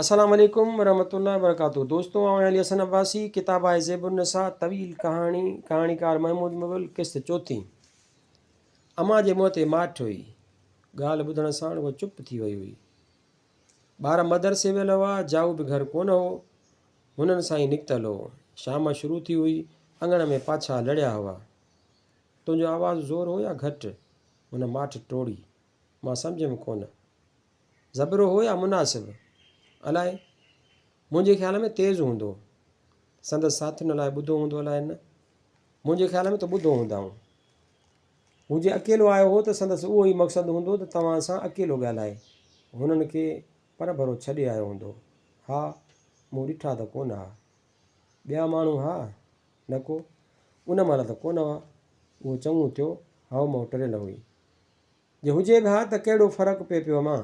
السلام عليڪم ورحمة الله وبرڪاته دوستو آئون آهيان علي حسن عباسي ڪتاب آهي زيب النساء طويل ڪهاڻي ڪهاڻيڪار محمود مغل قسط چوٿين امان جي منهن تي ماٺ هئي ڳالهه ٻڌڻ ساڻ هوء چپ ٿي وئي هئي ٻار مدرسي ويل هئا جائو به گهر ڪونه هو هنن سان ئي نڪتل هو شام شروع ٿي هئي اڱڻ ۾ پاڇا لڙيا هئا تنهنجو آواز زور هو يا گهٽ هن ماٺ ٽوڙي مان سمجهيم ڪونه زبرو هو يا مناسب؟ الائي؟ منهنجي خيال ۾ تيز هوندو. سندس ساٿين الائي ٻڌو هوندو الائي نه. منهنجي خيال ۾ ته ٻڌو هوندائون. هو جي اڪيلو آيو هو ته سندس اهو ئي مقصد هوندو ته توهان سان اڪيلو ڳالهائي. هنن کي پرڀرو ڇڏي آيو هوندو. ها، مون ڏٺا ته ڪونه ها. ٻيا ماڻهو ها؟ نه ڪو. ان مهل ته ڪونه هئا. اهو چڱو ٿيو، هائو مئو ٽريل هئي. جي هجي به ها ته ڪهڙو فرق پئي پيو امان؟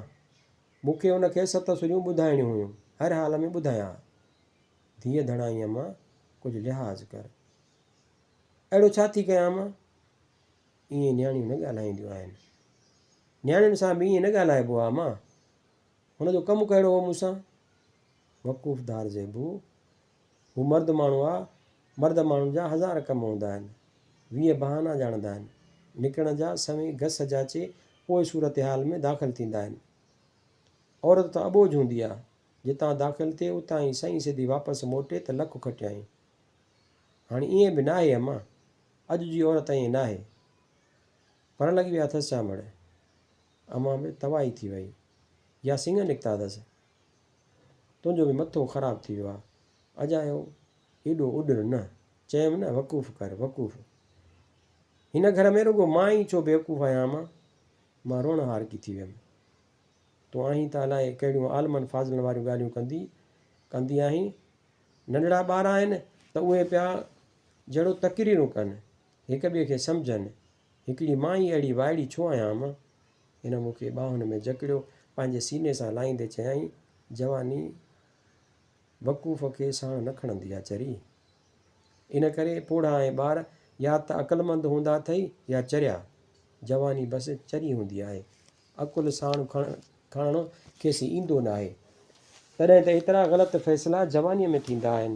مون کي ان کي ست سريون ٻڌائڻيون هيون، هر حال ۾ ٻڌايان ها. ڌيء ڌڻائي امان، ڪجهه لحاظ ڪر. اهڙو ڇا ٿي ڪيان امان؟ ائين نياڻيون نه ڳالهائينديون آهن. نياڻين سان به ائين نه ڳالهائبو آ امان. هن جو ڪم ڪهڙو هو مون سان؟ وقوف ڌار زيبو، هو مرد ماڻهو آ، مرد ماڻهن جا هزار ڪم هوندا آهن، 20 بهانا ڄاڻندا آهن، نڪرڻ جا سوين گس جاچي پوء صورتحال ۾ داخل ٿيندا آهن. عورت ته اٻوجهه هوندي آ، جتان داخل ٿئي اتان ئي سئين سڌي واپس موٽي ته لک کٽيائين. هاڻي ائين به ناهي امان، اڄ جي عورت ائين ناهي. پر لڳي ويا اٿس چانڀڙ. امان به توائي ٿي وئي. يا سڱ نڪتا اٿس. تنهنجو به مٿو خراب ٿي ويو آ. اجايو ايڏو اڏر نه. چيم نه وقوف ڪر، وقوف. هن گهر ۾ رڳو مان ئي ڇو بيوقوف آهيان امان؟ مان روئڻ هارڪي ٿي ويم. تون آهين ته الائي ڪهڙيون عالمن فاضلن واريون ڳالهيون ڪندي ڪندي آهين. ننڍڙا ٻار آهن ته اهي پيا جهڙو تقريرون ڪن، هڪ ٻئي کي سمجهن. هڪڙي مان ئي اهڙي وائڙي ڇو آهيان امان؟ هن مون کي ٻانهن ۾ جڪڙيو، پنهنجي سيني سان لائيندي چيائين، جواني وقوف کي ساڻ نه کڻندي آ چري. ان ڪري پوڙها ۽ ٻار يا ته عقلمند هوندا اٿئي يا چريا. جواني بس چري هوندي آهي. عقل ساڻ کڻڻ کيس ايندو ناهي. تڏهن ته ايترا غلط فيصلا جوانيء ۾ ٿيندا آهن.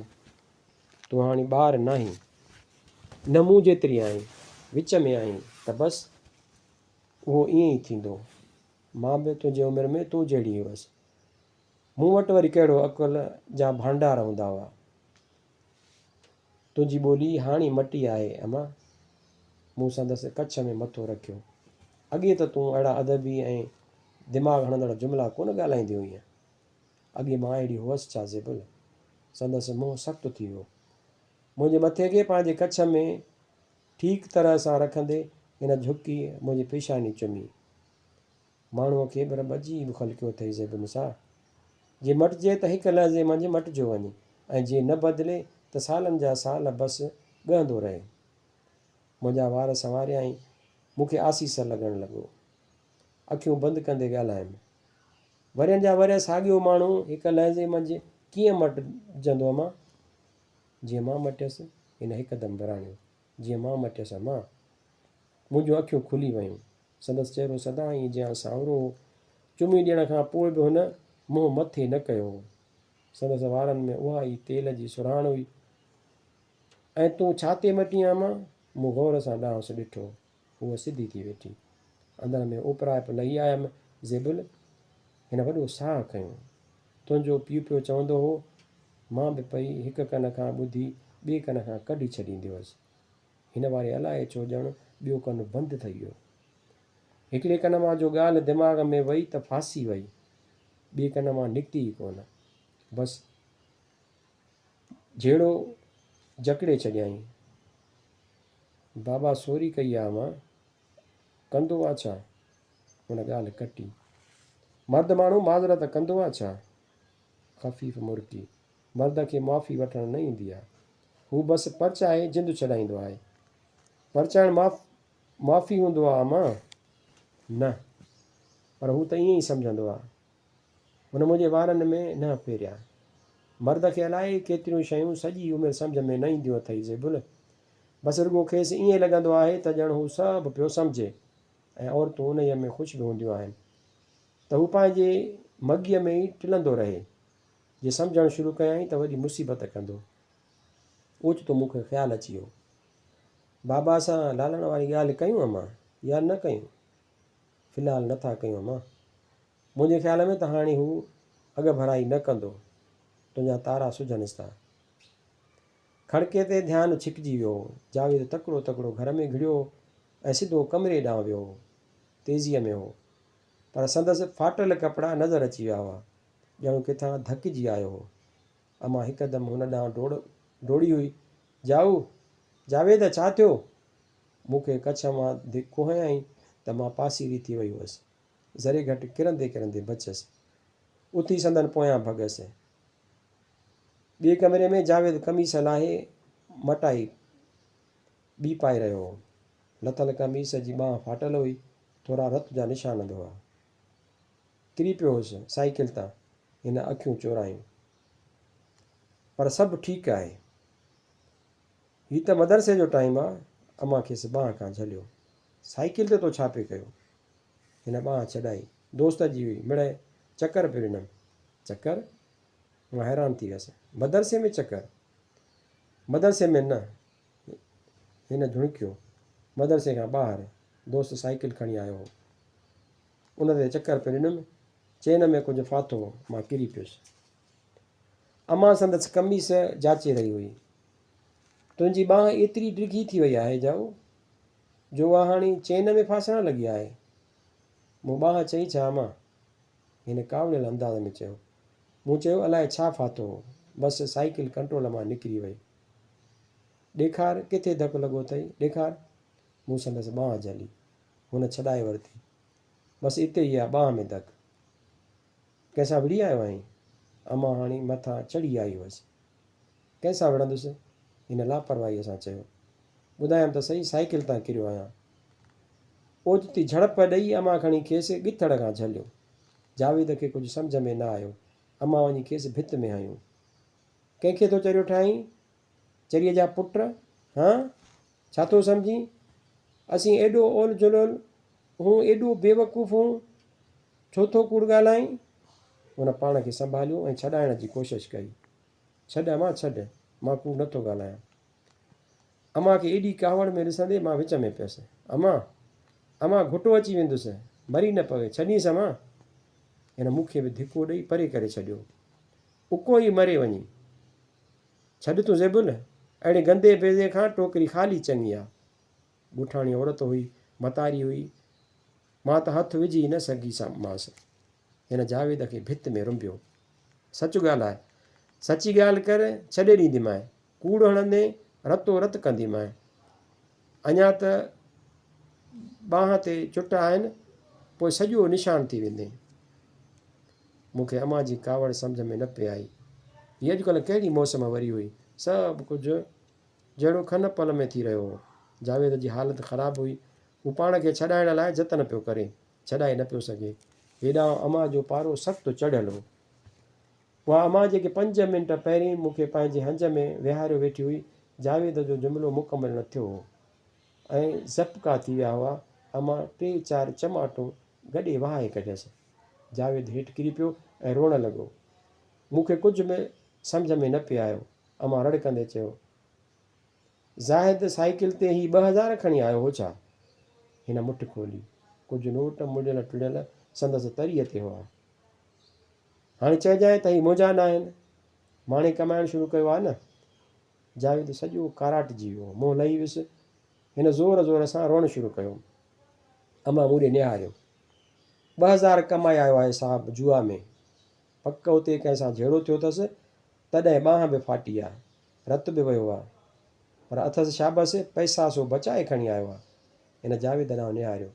تون هاڻي ٻار ناهين. نه مون جيتري آهين. وچ ۾ آهين ته بس اهو ائين ئي ٿيندو. مان به تنهنجي عمر ۾ تو جهڙي هيس. مون وٽ وري ڪهڙو عقل جا ڀانڊار هوندا هئا. تنهنجي ٻولي هاڻي مٽي آهي امان. مون سندس ڪڇ ۾ مٿو رکيو. اڳي ته تون اهڙا ادبي ۽ دماغ هڻندڙ جملا ڪونه ڳالهائيندي هئينء. اڳي مان اهڙي هئس ڇا زيبل؟ سندس منهن سخت ٿي ويو. منهنجي مٿي کي پنهنجي ڪڇ ۾ ٺيڪ طرح سان رکندي هن جهڪي منهنجي پيشاني چمي. ماڻهوء کي به رب عجيب خلقيو اٿئي زيب النساء. جي مٽجي ته هڪ لحظي منجهه مٽجيو وڃي ۽ جي نه بدلي ته سالن جا سال بس ڳهندو رهي. منهنجا وار سنواريائين. مون کي آسيس لڳڻ لڳو. اکيون بند ڪندي ڳالهايم. ورهين جا ورهيه ساڳيو ماڻهو هڪ لحظي منجهه ڪيئن مٽجندو امان؟ جيئن مان مٽيس، هن هڪدم وراڻيو، جيئن مان مٽيس امان. منهنجون اکيون کلي ويون. سندس چهرو سدائين جيان سانورو هو. چمي ڏيڻ کان پوء به هن منهن مٿي نه ڪيو هو. سندس وارن ۾ اها ئي تيل جي سرهاڻ هئي. ۽ تون ڇا تي مٽين امان؟ مون غور سان ڏانهس ڏٺو. هوء سڌي ٿي ويٺي. اندر ۾ اوپرائپ لهي آيم، زيبل! هن وڏو ساهه کنيو. تنهنجو پيء پيو چوندو هو. مان به پئي هڪ ڪن کان ٻڌي ٻئي ڪن کان ڪڍي ڇڏيندي هيس. هن واري الائي ڇو ڄڻ ٻيو ڪن بند ٿئي ويو. هڪڙي ڪن مان جو ڳالهه دماغ ۾ وئي ته ڦاسي وئي. ٻئي ڪن مان نڪتي ئي ڪونه. بس جهيڙو جڪڙي ڇڏيائين. بابا سوري ڪئي آ امان. ڪندو آ ڇا؟ هن ڳالهه ڪٽي. مرد ماڻهو معذرت ڪندو آ ڇا؟ خفيف مرڪي. مرد کي معافي وٺڻ نه ايندي آ. هو بس پرچائي جند ڇڏائيندو آهي. پرچائڻ معافي هوندو آ امان؟ نه. پر هو ته ائين ئي سمجهندو آ. هن منهنجي وارن ۾ ننهن ڦيريا. مرد کي الائي ڪيتريون شيون سڄي عمر سمجهه ۾ نه اينديون اٿئي زيبل. بس رڳو کيس ائين لڳندو آهي ته ڄڻ هو سڀ پيو سمجهي ۽ عورتون انهيء ۾ خوش به هونديون آهن ته هو پنهنجي مڳيء ۾ ئي ٽلندو رهي. جي سمجهڻ شروع ڪيائين ته وڏي مصيبت ڪندو. اوچتو مون کي خيال اچي ويو. بابا سان لالڻ واري ڳالهه ڪيون امان يا نه ڪيون؟ في الحال نه ٿا ڪيون امان. منهنجي خيال ۾ ته هاڻي هو اڳڀرائي نه ڪندو. تنهنجا تارا سجهنس ٿا. کڙڪي تي ڌيان ڇڪجي ويو هو. جاويد تڪڙو تڪڙو گهر ۾ گهڙيو ۽ سڌو ڪمري ڏانهن ويو هو. تيزيء ۾ هو. پر سندس ڦاٽل ڪپڙا نظر اچي ويا هئا. ڄڻ ڪٿان ڌڪجي آيو هو. امان هڪدم هن ڏانهن ڊوڙ ڊوڙي هئي. جائو! جاويد! ڇا ٿيو؟ مون کي ڪڇ مان ڌڪو هنيائين ته مان پاسيري ٿي وئي هئس. ذري گهٽ ڪرندي ڪرندي بچيس. اٿي سندن پويان ڀڳس. ٻئي ڪمري ۾ جاويد قميص لاهي مٽائي ٻي پائي رهيو هو. لٿل قميص جي ٻانهن ڦاٽل هئي، ٿورا رت جا نشان به هئا. ڪري پيو هوس سائيڪل تان، هن اکيون چورايون. پر سڀ ٺيڪ آهي. هي ته مدرسي جو ٽائيم آ. امان کيس ٻانهن کان جهليو. سائيڪل تي تو ڇا پئي ڪيو؟ هن ٻانهن ڇڏائي. دوست جي هئي، مڙئي چڪر پيو ڏنم. چڪر؟ مان حيران ٿي ويس. مدرسي ۾ چڪر؟ مدرسي ۾ نه. هن جهڻڪيو. مدرسي کان ٻاهر دوست سائيڪل کڻي آيو هو. ان تي چڪر پيو ڏنم. چين ۾ ڪجهه ڦاٿو هو. مان ڪري پيس. امان سندس قميص جاچي رهي هئي. تنهنجي ٻانهن ايتري ڊگهي ٿي وئي آهي جائو، جو اها هاڻي چين ۾ ڦاسڻ لڳي آهي. مون ٻانهن چئي ڇا امان؟ هن ڪاوڙيل انداز ۾ چيو. مون چيو الائي ڇا ڦاٿو هو، بس سائيڪل ڪنٽرول مان نڪري وئي. ڏيکار ڪٿي ڌڪ لڳو اٿئي، ڏيکار. مون سندس ٻانهن جهلي. هن ڇڏائي ورتي. بس اتي ئي آ ٻانهن ۾ ڌڪ. ڪنهن سان وڙهي آيو آهين؟ امان هاڻي مٿان چڙهي آئي هئس. ڪنهن سان وڙهندس؟ هن لاپرواهيء سان چيو. ٻڌايم ته سهي، سائيڪل تان ڪريو آهيان. اوچتي جهڙپ ڏئي امان کڻي کيس ڳٿڙ کان جهليو. جاويد کي ڪجهه سمجهه ۾ نه آيو. امان وڃي کيس ڀت ۾ هنيو. ڪنهن کي ٿو چريو ٺاهين؟ چريء جا پٽ! هان؟ ڇا ٿو سمجهين؟ اسين ايڏو اول جلول هون، ايڏو بيوقوف هون؟ ڇو ٿو ڪوڙ ڳالهائين؟ هن پاڻ کي سنڀاليو ۽ ڇڏائڻ جي ڪوشش ڪئي. ڇڏ امان ڇڏ، مان ڪوڙ نٿو ڳالهايان. امان کي ايڏي ڪاوڙ ۾ ڏسندي مان وچ ۾ پيس. امان! امان گهٽو اچي ويندس، مري نه پوي، ڇڏينس امان! هن مون کي به ڌڪو ڏئي پري ڪري ڇڏيو. اڪو ئي مري وڃي. ڇڏ تون زيبل، اهڙي گندي بيضي کان ٽوڪري خالي چڱي آ. ڳوٺاڻي عورت هئي، متاري هئي. مان ته هٿ وجهي ئي نه سگهيمانس. هن جاويد کي ڀت ۾ رنبيو. سچ ڳالهاء. سچي ڳالهه ڪر، ڇڏي ڏينديمانء. ڪوڙ هڻندين، رتو رت ڪنديمانء. اڃا ته ٻانهن تي چٽ آهن، پوء سڄو نشان ٿي ويندين. مون کي امان جي ڪاوڙ سمجهه ۾ نه پئي آئي. هيء اڄڪلهه ڪهڙي موسم وري هئي. سڀ ڪجهه جهڙو کن پل ۾ ٿي رهيو هو. جاويد جي حالت خراب هئي. هو پاڻ کي ڇڏائڻ لاء جتن پيو ڪري. ڇڏائي نه پيو سگهي. هيڏانهن امان جو پارو سخت چڙهيل هو. اها امان جيڪي پنج منٽ پهرين مون کي پنهنجي هنج ۾ ويهاريو ويٺي هئي. جاويد جو جملو مڪمل نه ٿيو هو ۽ زپڪا ٿي ويا هئا. امان ٽي چار چماٽون گڏي وهائي ڪڍيس. جاويد هيٺ ڪري پيو ۽ روئڻ لڳو. مون کي ڪجهه به سمجهه ۾ نه پئي آيو. امان رڙ ڪندي چيو. زاهد سائيڪل تي هي 2000 کڻي آيو هو ڇا؟ هن مٺ کولي. ڪجهه نوٽ مڙيل ٽڙيل سندس تريء تي هئا. هاڻي چئجانء ته هي منهنجا ناهن. ماڻي ڪمائڻ شروع ڪيو آ نه. جاويد سڄو ڪاراٽجي ويو. منهن لهي ويس. هن زور زور سان روئڻ شروع ڪيو. امان مون ڏي نهاريو. 2000 ڪمائي آيو آهي صاحب جوا ۾. پڪ اتي ڪنهن سان جهيڙو ٿيو اٿس، تڏهن ٻانهن به ڦاٽي آ. رت به ويو آ. پر اٿس شابس، پئسا سو بچائي کڻي آيو آ. هن جاويد ڏانهن نهاريو.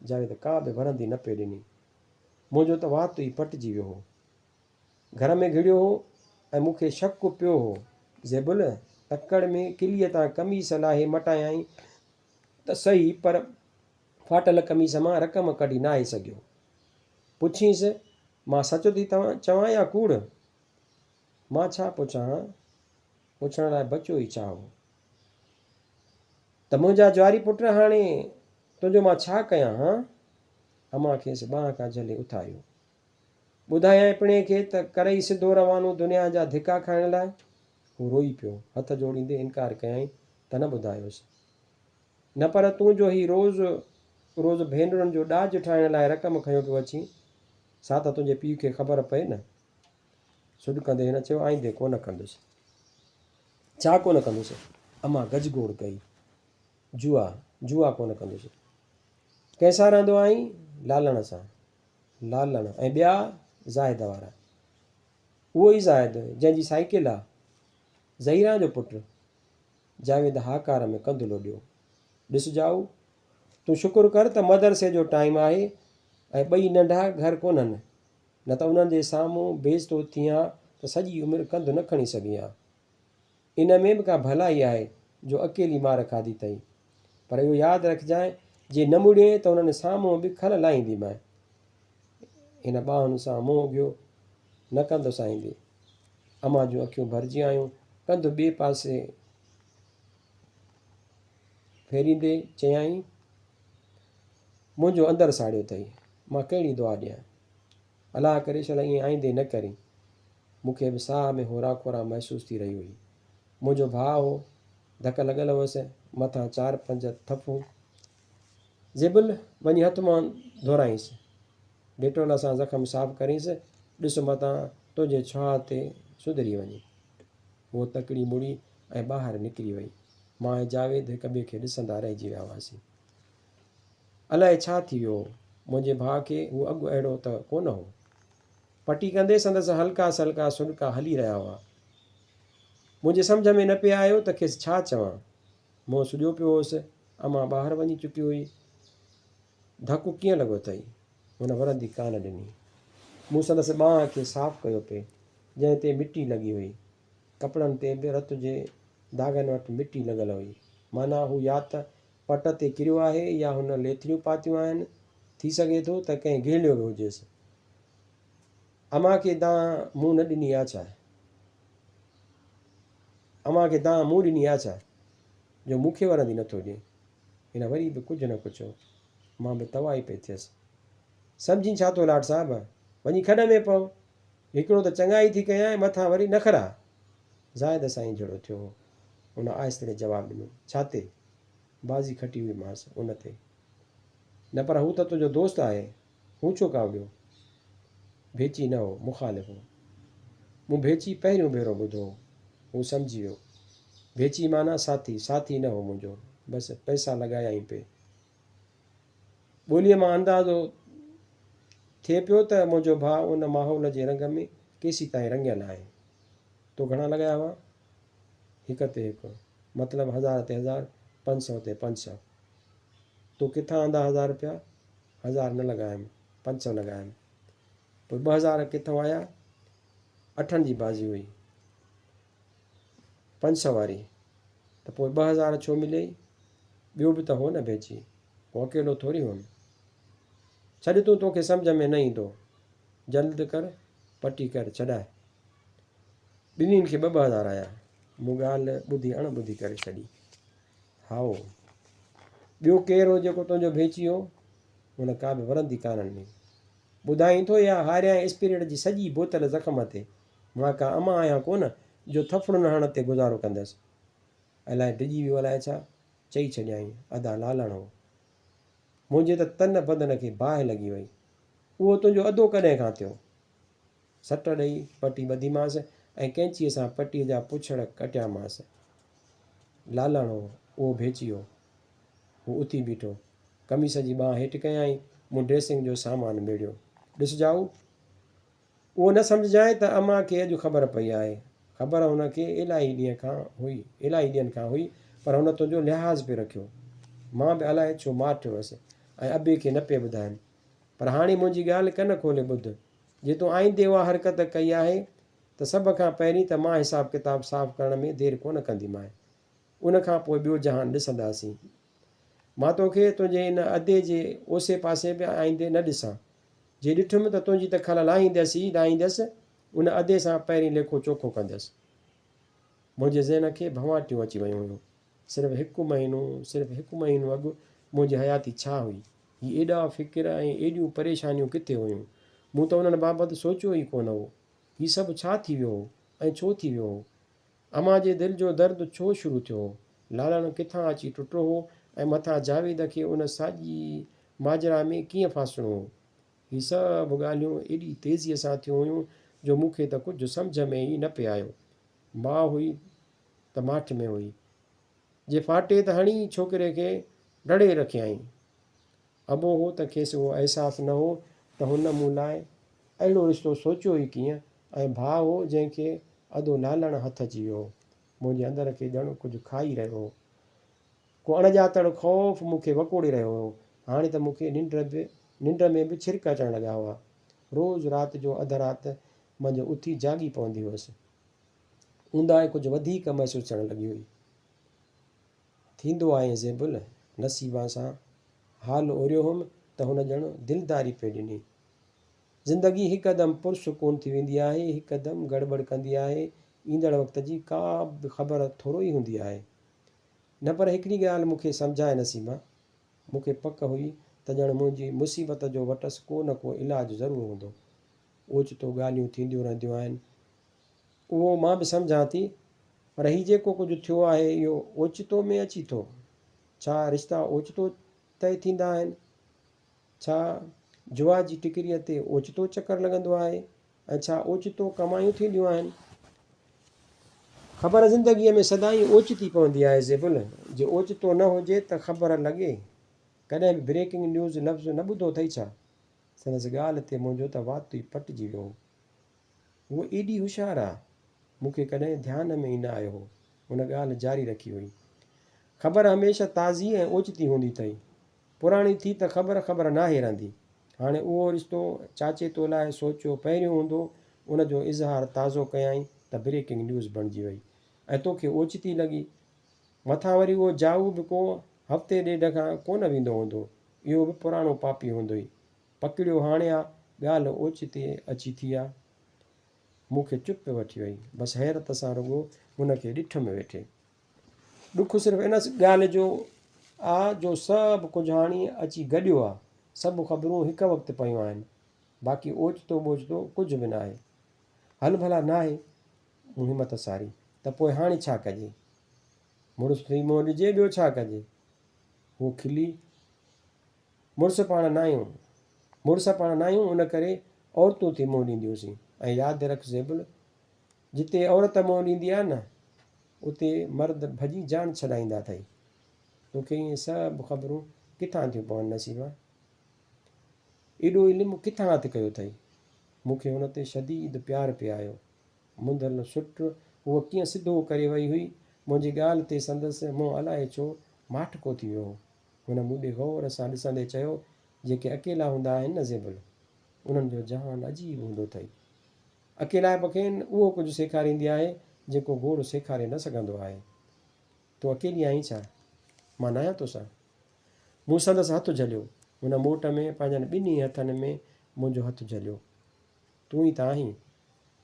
جاويد ڪا به ورندي نه پئي ڏني. منهنجو ته وات ئي پٽجي ويو هو. گهر ۾ گهڙيو هو ۽ مون کي شڪ پيو هو. زيبل تڪڙ ۾ ڪليء تان قميص لاهي مٽايائين ته سهي پر ڦاٽل قميص مان رقم ڪڍي ناهي سگهيو. پڇينس، مان سچ ٿي چوان يا ڪوڙ؟ مان ڇا پڇان ها؟ پڇڻ لاء بچيو ئي ڇا هو؟ ته منهنجا جواري پٽ هاڻي تنهنجو مان ڇا ڪيان ها؟ امان کيس ٻانهن کان جهلي اٿاريو. ٻڌايائين پڻهين کي ته ڪرئي سڌو روانو دنيا جا ڌڪا کائڻ لاء. هو روئي پيو. هٿ جوڙيندي انڪار ڪيائين ته نه ٻڌايوس. نه پر تون جو هي روز روز ڀينرن جو ڏاج ٺاهڻ لاء رقم کنيو پيو اچين، سا ته تنهنجي پيء کي خبر پئي نه. سڏڪندي هن چيو، آئيندي ڪونه ڪندس. ڇا ڪونه ڪندس؟ امان گجگوڙ ڪئي. جوا، جوا ڪونه ڪندس. ڪنهن سان رهندو آهين؟ لالڻ سان. لالڻ ۽ ٻيا زاهد وارا. اهو ئي زاهد، جنهن جي سائيڪل آ. ظهيران جو پٽ. جاويد هاڪار ۾ ڪنڌ لوڏيو. ڏس جائو، تون شڪر ڪر ته مدرسي جو ٽائيم آهي ۽ ٻئي ننڍا گهر ڪونهن، نه ته انهن جي سامهون بيعزتو ٿين ها ته سڄي عمر ڪنڌ نه کڻي سگهين ها. ان ۾ به ڪا ڀلائي آهي جو اڪيلي مار کاڌي اٿئي. پر اهو ياد رکجانء، جي نه مڙين ته انهن سامهون به کل لاهينديمانء. هن ٻانهن سان منهن اگهيو، نه ڪندس آئيندي. امان جون اکيون ڀرجي آيون، ڪنڌ ٻئي پاسي ڦيريندي چيائين، منهنجو اندر ساڙيو اٿئي، مان ڪهڙي دعا ڏيان؟ الله ڪري شل ائين آئيندي نه ڪرين. مون کي به ساهه ۾ هورا کورا محسوس ٿي رهي هئي. منهنجو ڀاء هو، ڌڪ لڳل هئس، مٿان چار پنج ٿڦون. زيبل، وڃي هٿ منهن ڌورائينس. ڊيٽول سان زخم صاف ڪرينس، ڏس متان تنهنجي ڇهاء تي سڌري وڃي. هوء تڪڙي مڙي ۽ ٻاهر نڪري وئي. مان ۽ جاويد هڪ ٻئي کي ڏسندا رهجي ويا هئاسين. الائي ڇا ٿي ويو هو منهنجي ڀاء کي، هو اڳ اهڙو ته ڪونه هو. پٽي ڪندي سندس هلڪا سلڪا سڏڪا هلي رهيا هئا. منهنجي سمجهه ۾ نه پئي آيو ته کيس ڇا چوان. منهن سڄو پيو هوس. امان ٻاهر وڃي چڪي هئي. ڌڪ ڪيئن لڳو اٿئي؟ هن ورندي ڪانه ڏني. مون سندس ٻانهن کي صاف ڪيو پئي، جنهن تي مٽي لڳي هئي. ڪپڙن تي به رت جي داغن وٽ مٽي لڳل هئي. معنيٰ هو يا ته پٽ تي ڪريو آهي يا هن ليٿڙيون پاتيون آهن. ٿي سگهي ٿو ته ڪنهن گهليو به هجيس. امان کي دانهن مون نه ڏني آ ڇا؟ امان کي دانهن مون ڏني آ ڇا؟ جو مون کي ورندي نٿو ڏئين. هن وري به ڪجهه نه پڇيو. مان به توائي پئي ٿيس. سمجهين ڇا ٿو لاٽ صاحب؟ وڃي کڏ ۾ پئو. هڪڙو ته چڱائي ٿي ڪيانء، مٿان وري نخرا. زاهد سائين جهڙو ٿيو هو. هن آهستڙي جواب ڏنو، ڇا تي؟ بازي کٽي هئي مانس، ان تي. نه پر هو ته تنهنجو دوست آهي. هو ڇو ڪاوڙيو؟ ڀيچي نه هو، مخالف هو. مون ڀيچي پهريون ڀيرو ٻڌو هو. هو سمجهي ويو. ڀيچي معنيٰ ساٿي، ساٿي نه هو منهنجو، بس پئسا لڳايائين پئي. ٻوليء مان اندازو ٿئي پيو ته منهنجو ڀاء ان ماحول جي رنگ ۾ ڪيسيتائين رڱيل آهي. تو گهڻا لڳايا هئا؟ هڪ تي هڪ، مطلب هزار تي هزار، 500 تي 500. تو ڪٿان آندا هزار رپيا؟ هزار نه لڳايم، 500 لڳايم. پوء 2000 ڪٿئون آيا؟ اٺن جي بازي هئي، 500 واري. ته پوء 2000 ڇو مليئي؟ ٻيو به ته هو نه ڀيچي، ڪو اڪيلو ٿوري هئم. ڇڏ تون، توکي سمجهه ۾ نه ايندو. جلد ڪر، پٽي ڪر، ڇڏاء. ٻنهين کي ٻه ٻه هزار آيا. مون ڳالهه ٻڌي اڻ ٻڌي ڪري ڇڏي. هائو، ٻيو ڪير هو جيڪو تنهنجو ڀيچي هو؟ هن ڪا به ورندي ڪانه ڏني. ٻڌائين ٿو يا هاريائين اسپريٽ جي سڄي بوتل زخم تي. مان ڪا امان آهيان ڪونه جو ٿڦڙن هڻڻ تي گذارو ڪندس. الائي ڊڄي ويو الائي ڇا، چئي ڇڏيائين، ادا لالڻ هو. منهنجي ته تن بدن کي باهه لڳي وئي. اهو تنهنجو ادو ڪڏهن کان ٿيو؟ سٽ ڏئي پٽي ٻڌيمانس ۽ قينچيء سان پٽيء جا پڇڙ ڪٽيامانس. لالڻ هو، اهو ڀيچي هو. هو اٿي بيٺو. قميص جي ٻانهن هيٺ ڪيائين. مون ڊريسنگ جو سامان ميڙيو. ڏس جائو! اهو نه سمجهجانء ته امان کي اڄ خبر پئي آهي. خبر هن کي الاهي ڏينهن کان هئي، الاهي ڏينهن کان هئي، پر هن تنهنجو لحاظ پئي رکيو. مان به الائي ڇو ماٺ هئس ۽ ابي کي نه پئي ٻڌايم. پر هاڻي منهنجي ڳالهه ڪن کولي ٻڌ. جي تون آئيندي اها حرڪت ڪئي آهي ته سڀ کان پهرين ته مان حساب ڪتاب صاف ڪرڻ ۾ دير ڪونه ڪنديمانء. ان کان پوء ٻيو جهان ڏسنداسين. مان توکي تنهنجي ان ادي جي اوسي پاسي به آئيندي نه ڏسان. جي ڏٺم ته تنهنجي ته کل لاهيندس ئي لاهيندس، ان ادي سان پهرين ليکو چوکو ڪندس. منهنجي ذهن کي ڀنواٽيون اچي ويون هيون. صرف هڪ مهينو، صرف هڪ مهينو اڳ منهنجي حياتي ڇا هئي؟ هي ايڏا فڪر ۽ ايڏيون پريشانيون ڪٿي هيون؟ مون ته انهن بابت سوچيو ئي ڪونه هو. هي سڀ ڇا ٿي ويو هو ۽ ڇو ٿي ويو هو؟ امان جي دل جو درد ڇو شروع ٿيو هو؟ لالڻ ڪٿان اچي ٽٽو هو ۽ مٿان جاويد کي ان ساڄي ماجرا ۾ ڪيئن ڦاسڻو هو؟ هي سڀ ڳالهيون ايڏي تيزيء سان ٿيون هيون جو مون کي ته ڪجهه سمجهه ۾ ئي نه پئي آيو. ماء هئي ته ماٺ ۾ هئي. جي ڦاٽي ته هڻي ڇوڪري کي رڙي رکيائين. ابو هو ته کيس اهو احساس نه هو ته هن مون لاء اهڙو رشتو سوچيو ئي ڪيئن ۽ ڀاء هو جنهن کي ادو لالڻ هٿ اچي ويو هو. منهنجي اندر کي ڄڻ ڪجهه کائي رهيو هو. ڪو اڻڄاتل خوف مون کي وڪوڙي رهيو هو. هاڻي ته مون کي ننڊ به ننڊ ۾ به ڇرڪ اچڻ لڳا هئا. روز رات جو اڌ رات منجهه اٿي جاڳي پوندي هيس. اونداهي ڪجهه وڌيڪ محسوس ٿيڻ لڳي هئي. ٿيندو آهي زيبل، نصيبان سان حال اوريو هئم ته هن ڄڻ دلداري پئي ڏني. زندگي هڪدم پرسڪون ٿي ويندي آهي، هڪدم گڙٻڙ ڪندي آهي، ايندڙ وقت جي ڪا به خبر ٿورو ئي هوندي آهي. نه پر هڪڙي ڳالهه مون کي سمجهاء نصيبان، مون کي پڪ هئي ته ڄڻ منهنجي مصيبت جو وٽس ڪو نه ڪو علاج ضرور هوندو. اوچتو ڳالهيون ٿينديون رهنديون آهن. اهو مان به سمجهان ٿي، پر هي جيڪو ڪجهه ٿيو آهي اهو اوچتو ۾ اچي ٿو. ڇا رشتا اوچتو طئي ٿيندا آهن؟ ڇا جوا جي ٽڪريء تي اوچتو چڪر لڳندو آهي ۽ ڇا اوچتو ڪمايون ٿينديون آهن؟ خبر زندگيء ۾ سدائين اوچتي پوندي آهي زيبل، جي اوچتو نه هجي ته خبر لڳي. ڪڏهن به بريڪنگ نيوز لفظ نه ٻڌو اٿئي ڇا؟ سندس ڳالهه تي منهنجو ته وات ئي پٽجي ويو هو. هوء ايڏي هوشيار آ، مون کي ڪڏهن ڌيان ۾ ئي نه آيو هو. هن ڳالهه جاري رکي هئي. خبر هميشه تازي ۽ اوچتي هوندي اٿئي. پراڻي ٿي ته خبر خبر ناهي رهندي. هاڻي اهو رشتو چاچي تو لاء سوچيو پهريون هوندو، ان جو اظهار تازو ڪيائين ته بريڪنگ نيوز بڻجي وئي ۽ توکي اوچتي لڳي. مٿان وري اهو جائو به ڪو هفتي ڏيڍ کان ڪونه ويندو هوندو، اهو به پراڻو پاپي هوندوئي. پڪڙيو هاڻي آ، ڳالهه اوچتي اچي ٿي آ. مون کي چپ وٺي وئي. بس حيرت سان رڳو هن کي ڏٺم ويٺي. ڏک صرف ان ڳالهه جو آ جو سڀ ڪجهه هاڻي اچي گڏيو آ. سڀ خبرون هڪ وقت پيون آهن. باقي اوچتو ٻوچتو ڪجهه به ناهي. هل ڀلا ناهي. مون همت ساري. ته پوء هاڻي ڇا ڪجي؟ مڙس ٿي منهن ڏجي ٻيو ڇا ڪجي؟ هوء کلي. مڙس پاڻ ناهيون. مڙس پاڻ ناهيون ان ڪري عورتون ٿي منهن ڏينديونسين. ۽ ياد رک زيبل! جتي عورت منهن ڏيندي آ نه اتي مرد ڀڄي جان ڇڏائيندا اٿئي. توکي اهي سڀ خبرون ڪٿان ٿيون پون نصيبا؟ ايڏو علم ڪٿان هٿ ڪيو اٿئي؟ مون کي هن تي شديد پيار پئي آيو. منڌل سٽ هوء ڪيئن سڌو ڪري وئي هئي. منهنجي ڳالهه تي سندس منهن الائي ڇو ماٺڪو ٿي ويو هو. هن مون ڏي غور سان ڏسندي چيو، جيڪي اڪيلا هوندا آهن نه زيبل، انهن جو جهان عجيب هوندو اٿئي. اڪيلائپ کين اهو ڪجهه سيکاريندي آهي، جيڪو گوڙ سيکاري نه سگهندو آهي. تون اڪيلي آهين ڇا؟ مان ناهيان توسان؟ مون سندس هٿ جهليو. هن موٽ ۾ پنهنجن ٻنهي هٿن ۾ منهنجو هٿ جهليو. تون ئي ته آهين.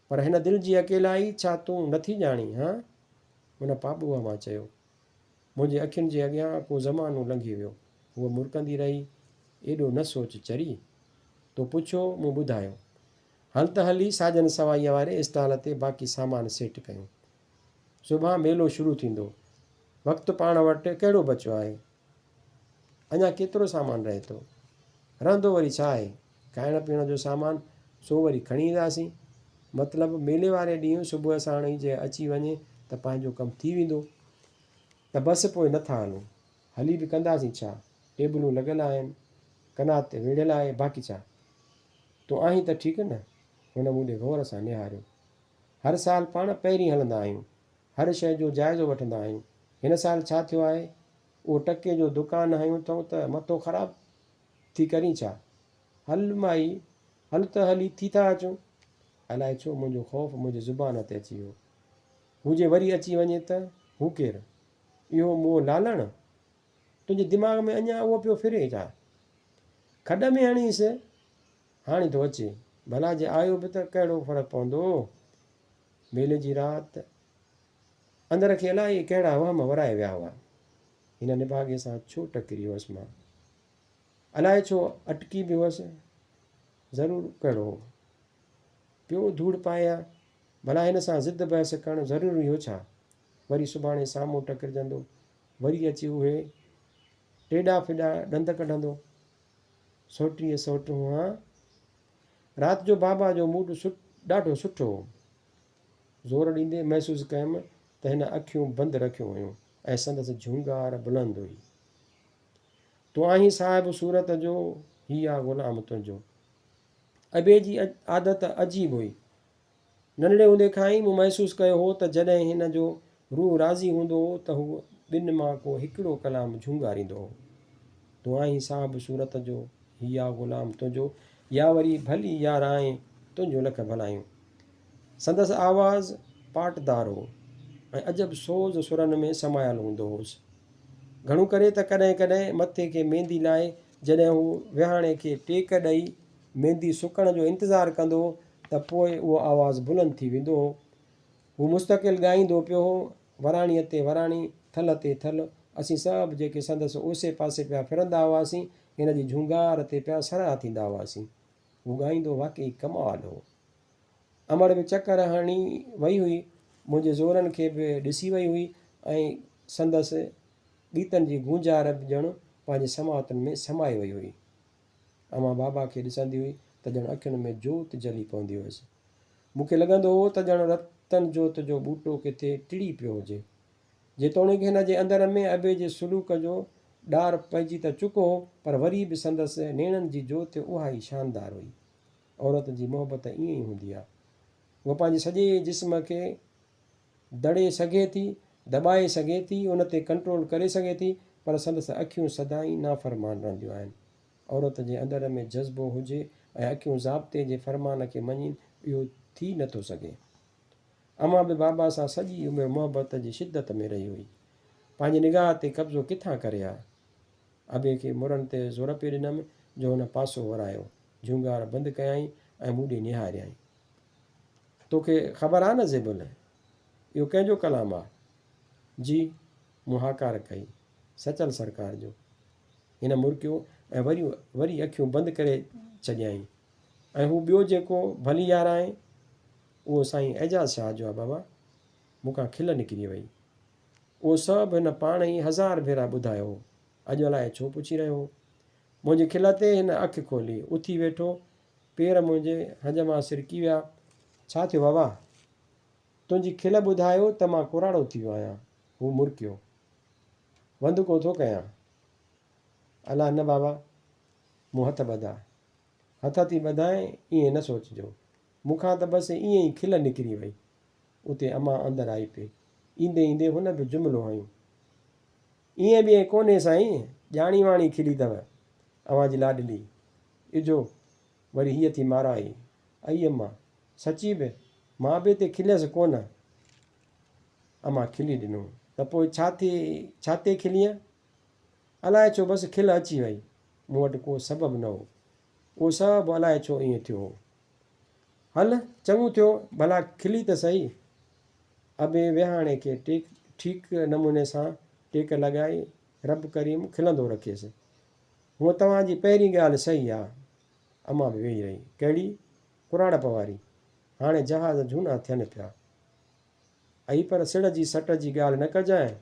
پر هن دل جي اڪيلائي ڇا تون نٿي ڄاڻين، هان؟ هن پاٻوهه مان چيو. منهنجي اکين جي اڳيان ڪو زمانو لنگهي ويو. هوء مرڪندي رهي. ايڏو نه سوچ چري. تو پڇيو، مون ٻڌايو. هل ته هلي ساجن سوائيء واري اسٽال تي باقي سامان سيٽ ڪيون. سڀان ميلو شروع ٿيندو. وقت پاڻ وٽ ڪهڙو بچيو آهي. اڃا ڪيترو سامان رهي ٿو. رهندو وري ڇا آهي؟ کائڻ پيئڻ جو سامان سو وري کڻي اينداسين. مطلب ميلي واري ڏينهن صبح ساڻ ئي جي اچي وڃي ته پنهنجو ڪم ٿي ويندو. ته بس پوء نه ٿا هلون. هلي به ڪنداسين ڇا؟ ٽيبلون لڳل آهن. قنات ويڙهيل آهي. باقي ڇا؟ تون آهين ته ٺيڪ نه؟ هن مون ڏي غور سان نهاريو. هر سال پاڻ پهرين هلندا آهيون. هر شيء جو جائزو وٺندا آهيون. هن سال ڇا ٿيو آهي؟ اهو ٽڪي جو دڪان هنيو اٿئون ته مٿو خراب ٿي ڪرين ڇا؟ هل مائي، هل ته هلي ٿي ٿا اچون. الائي ڇو منهنجو خوف منهنجي زبان تي اچي ويو. هو جي وري اچي وڃي ته؟ هو ڪير؟ اهو موء لالڻ؟ تنهنجي دماغ ۾ اڃا اهو پيو ڦري ڇا؟ کڏ ۾ هڻيس، هاڻي ٿو اچي. ڀلا جي آيو به ته ڪهڙو فرق پوندو؟ ميلي جي رات اندر کي الائي ڪهڙا وهم ورائي ويا هئا. هن نڀاڳي سان ڇو ٽڪري هئس مان؟ الائي ڇو اٽڪي به هئس. ضرور ڪهڙو هو. پيو ڌوڙ پائي ها. ڀلا هن سان ضد بحث ڪرڻ ضروري هو ڇا؟ وري سڀاڻي سامهون ٽڪرجندو، وري اچي اهي ٽيڏا ڦڏا ڏند ڪڍندو. سوٽيء سوٽ هئان. رات جو بابا جو موڊ ڏاڍو سٺو هو. زور ڏيندي محسوس ڪيم ته هن اکيون بند رکيون هيون ۽ سندس جهونگار بلند هئي. تون آهين صاحب صورت جو، هي آ غلام تنهنجو. ابي جي عادت عجيب هئي. ننڍڙي هوندي کان ئي مون محسوس ڪيو هو ته جڏهن هن جو روح راضي هوندو هو ته هو ٻن مان ڪو هڪڙو ڪلام جهونگاريندو هو. تون آهين صاحب صورت جو، هي آ غلام تنهنجو يا وري ڀلي يار آهين تنهنجون لک ڀلايون. سندس آواز پاٽدار هو ۽ عجب سوز سرن ۾ سمايل هوندو هوس. گهڻو ڪري ته ڪڏهن ڪڏهن مٿي کي ميندي لائي جڏهن هو ويهاڻي کي ٽيڪ ڏئي ميندي سڪڻ جو انتظار ڪندو هو ته پوء اهو آواز بلند ٿي ويندو هو. هو مستقل ڳائيندو پيو هو. وراڻيء تي وراڻي، ٿلهه تي ٿلهه. اسين سڀ جيڪي سندس اوسي پاسي پيا ڦرندا هئاسين، هن جي جهونگار تي پيا سرها ٿيندا هئاسين. هو ڳائيندو واقعي ڪمال هو. امڙ به چڪر هڻي وئي هئي. منهنجي زورن کي به ڏسي وئي هئي ۽ سندس ڳيتن جي گونجار به ڄڻ پنهنجي سماعتن ۾ سمائي وئي هئي. امان بابا کي ڏسندي هئي ته ڄڻ اکين ۾ جوت جلي پوندي هيس. مون کي لڳندو هو ته ڄڻ رتن جوت جو ٻوٽو ڪٿي ٽڙي پيو هجي. جيتوڻيڪ هن جي اندر ۾ ابي جي سلوڪ جو ڏار پئجي ته چڪو هو پر وري به سندس نيڻن جي جوت اها ئي شاندار هئي. عورت جي محبت ائين ئي هوندي آهي. هوء پنهنجي سڄي جسم کي دڙي سگهي ٿي، دٻائي سگهي ٿي، ان تي ڪنٽرول ڪري سگهي ٿي، پر سندس اکيون سدائين نافرمان رهنديون آهن. عورت جي اندر ۾ جذبو هجي ۽ اکيون ضابطي جي فرمان کي مڃين، اهو ٿي نه ٿو سگهي. امان به بابا سان سڄي عمر محبت جي شدت ۾ رهي هئي. پنهنجي نگاهه تي قبضو ڪٿان ڪري ها؟ ابي کي مرن تي زور پئي ڏنم جو هن پاسو ورايو. جهونگار بند ڪيائين ۽ مون ڏي نهاريائين. توکي خبر آ نه زيبل، اهو ڪنهن جو ڪلام آ؟ جي، مون هاڪار ڪئي. سچل سرڪار جو. هن مرڪيو ۽ وري وري اکيون بند ڪري ڇڏيائين. ۽ هو ٻيو جيڪو ڀلي يار آهين، اهو سائين اعجاز شاهه جو آ بابا. مون کان کل نڪري وئي. اهو سڀ هن پاڻ ئي هزار ڀيرا ٻڌايو هو. اڄ الائي ڇو پڇي رهيو هو. منهنجي کل تي هن اک کولي. اٿي ويٺو. پير منهنجي هنج مان سرڪي ويا. ڇا ٿيو بابا؟ تنهنجي کل ٻڌايو ته مان ڪراڙو ٿي ويو آهيان. هو مرڪيو. وندڪو ٿو ڪيان. الا نه بابا. مون هٿ ٻڌا. هٿ ٿي ٻڌائين ائين نه سوچجو. مون کان ته بس ائين ئي کل نڪري وئي. اتي امان اندر آئي پئي. ايندي ايندي هن به جملو هنيو. ائين ٻئين ڪونهي سائين، ڄاڻي واڻي کلي اٿو اوهان جي لاڏلي. اجهو وري هيء ٿي مارائي. ائي امان، سچي به، مان به تي کليس ڪونه. امان کلي ڏنو. ته پوء ڇا ٿي، ڇا تي کلينء؟ الائي ڇو بس کل اچي وئي. مون وٽ ڪو سبب نه هو. اهو سڀ الائي ڇو ائين ٿيو هو. هل، چڱو ٿيو، ڀلا کلي ته سهي. ابي ويهاڻي کي ٽيڪ ٺيڪ نموني سان ٽيڪ لڳائي، رب ڪريم کلندو رکيس. هونء توهان جي پهرين ڳالهه صحيح آ. امان به ويهي رهي. ڪهڙي؟ ڪراڙپ واري. هاڻي جهاز جهونا ٿين پيا. ائي پر سڙهه جي سٽ جي ڳالهه نه ڪجانء.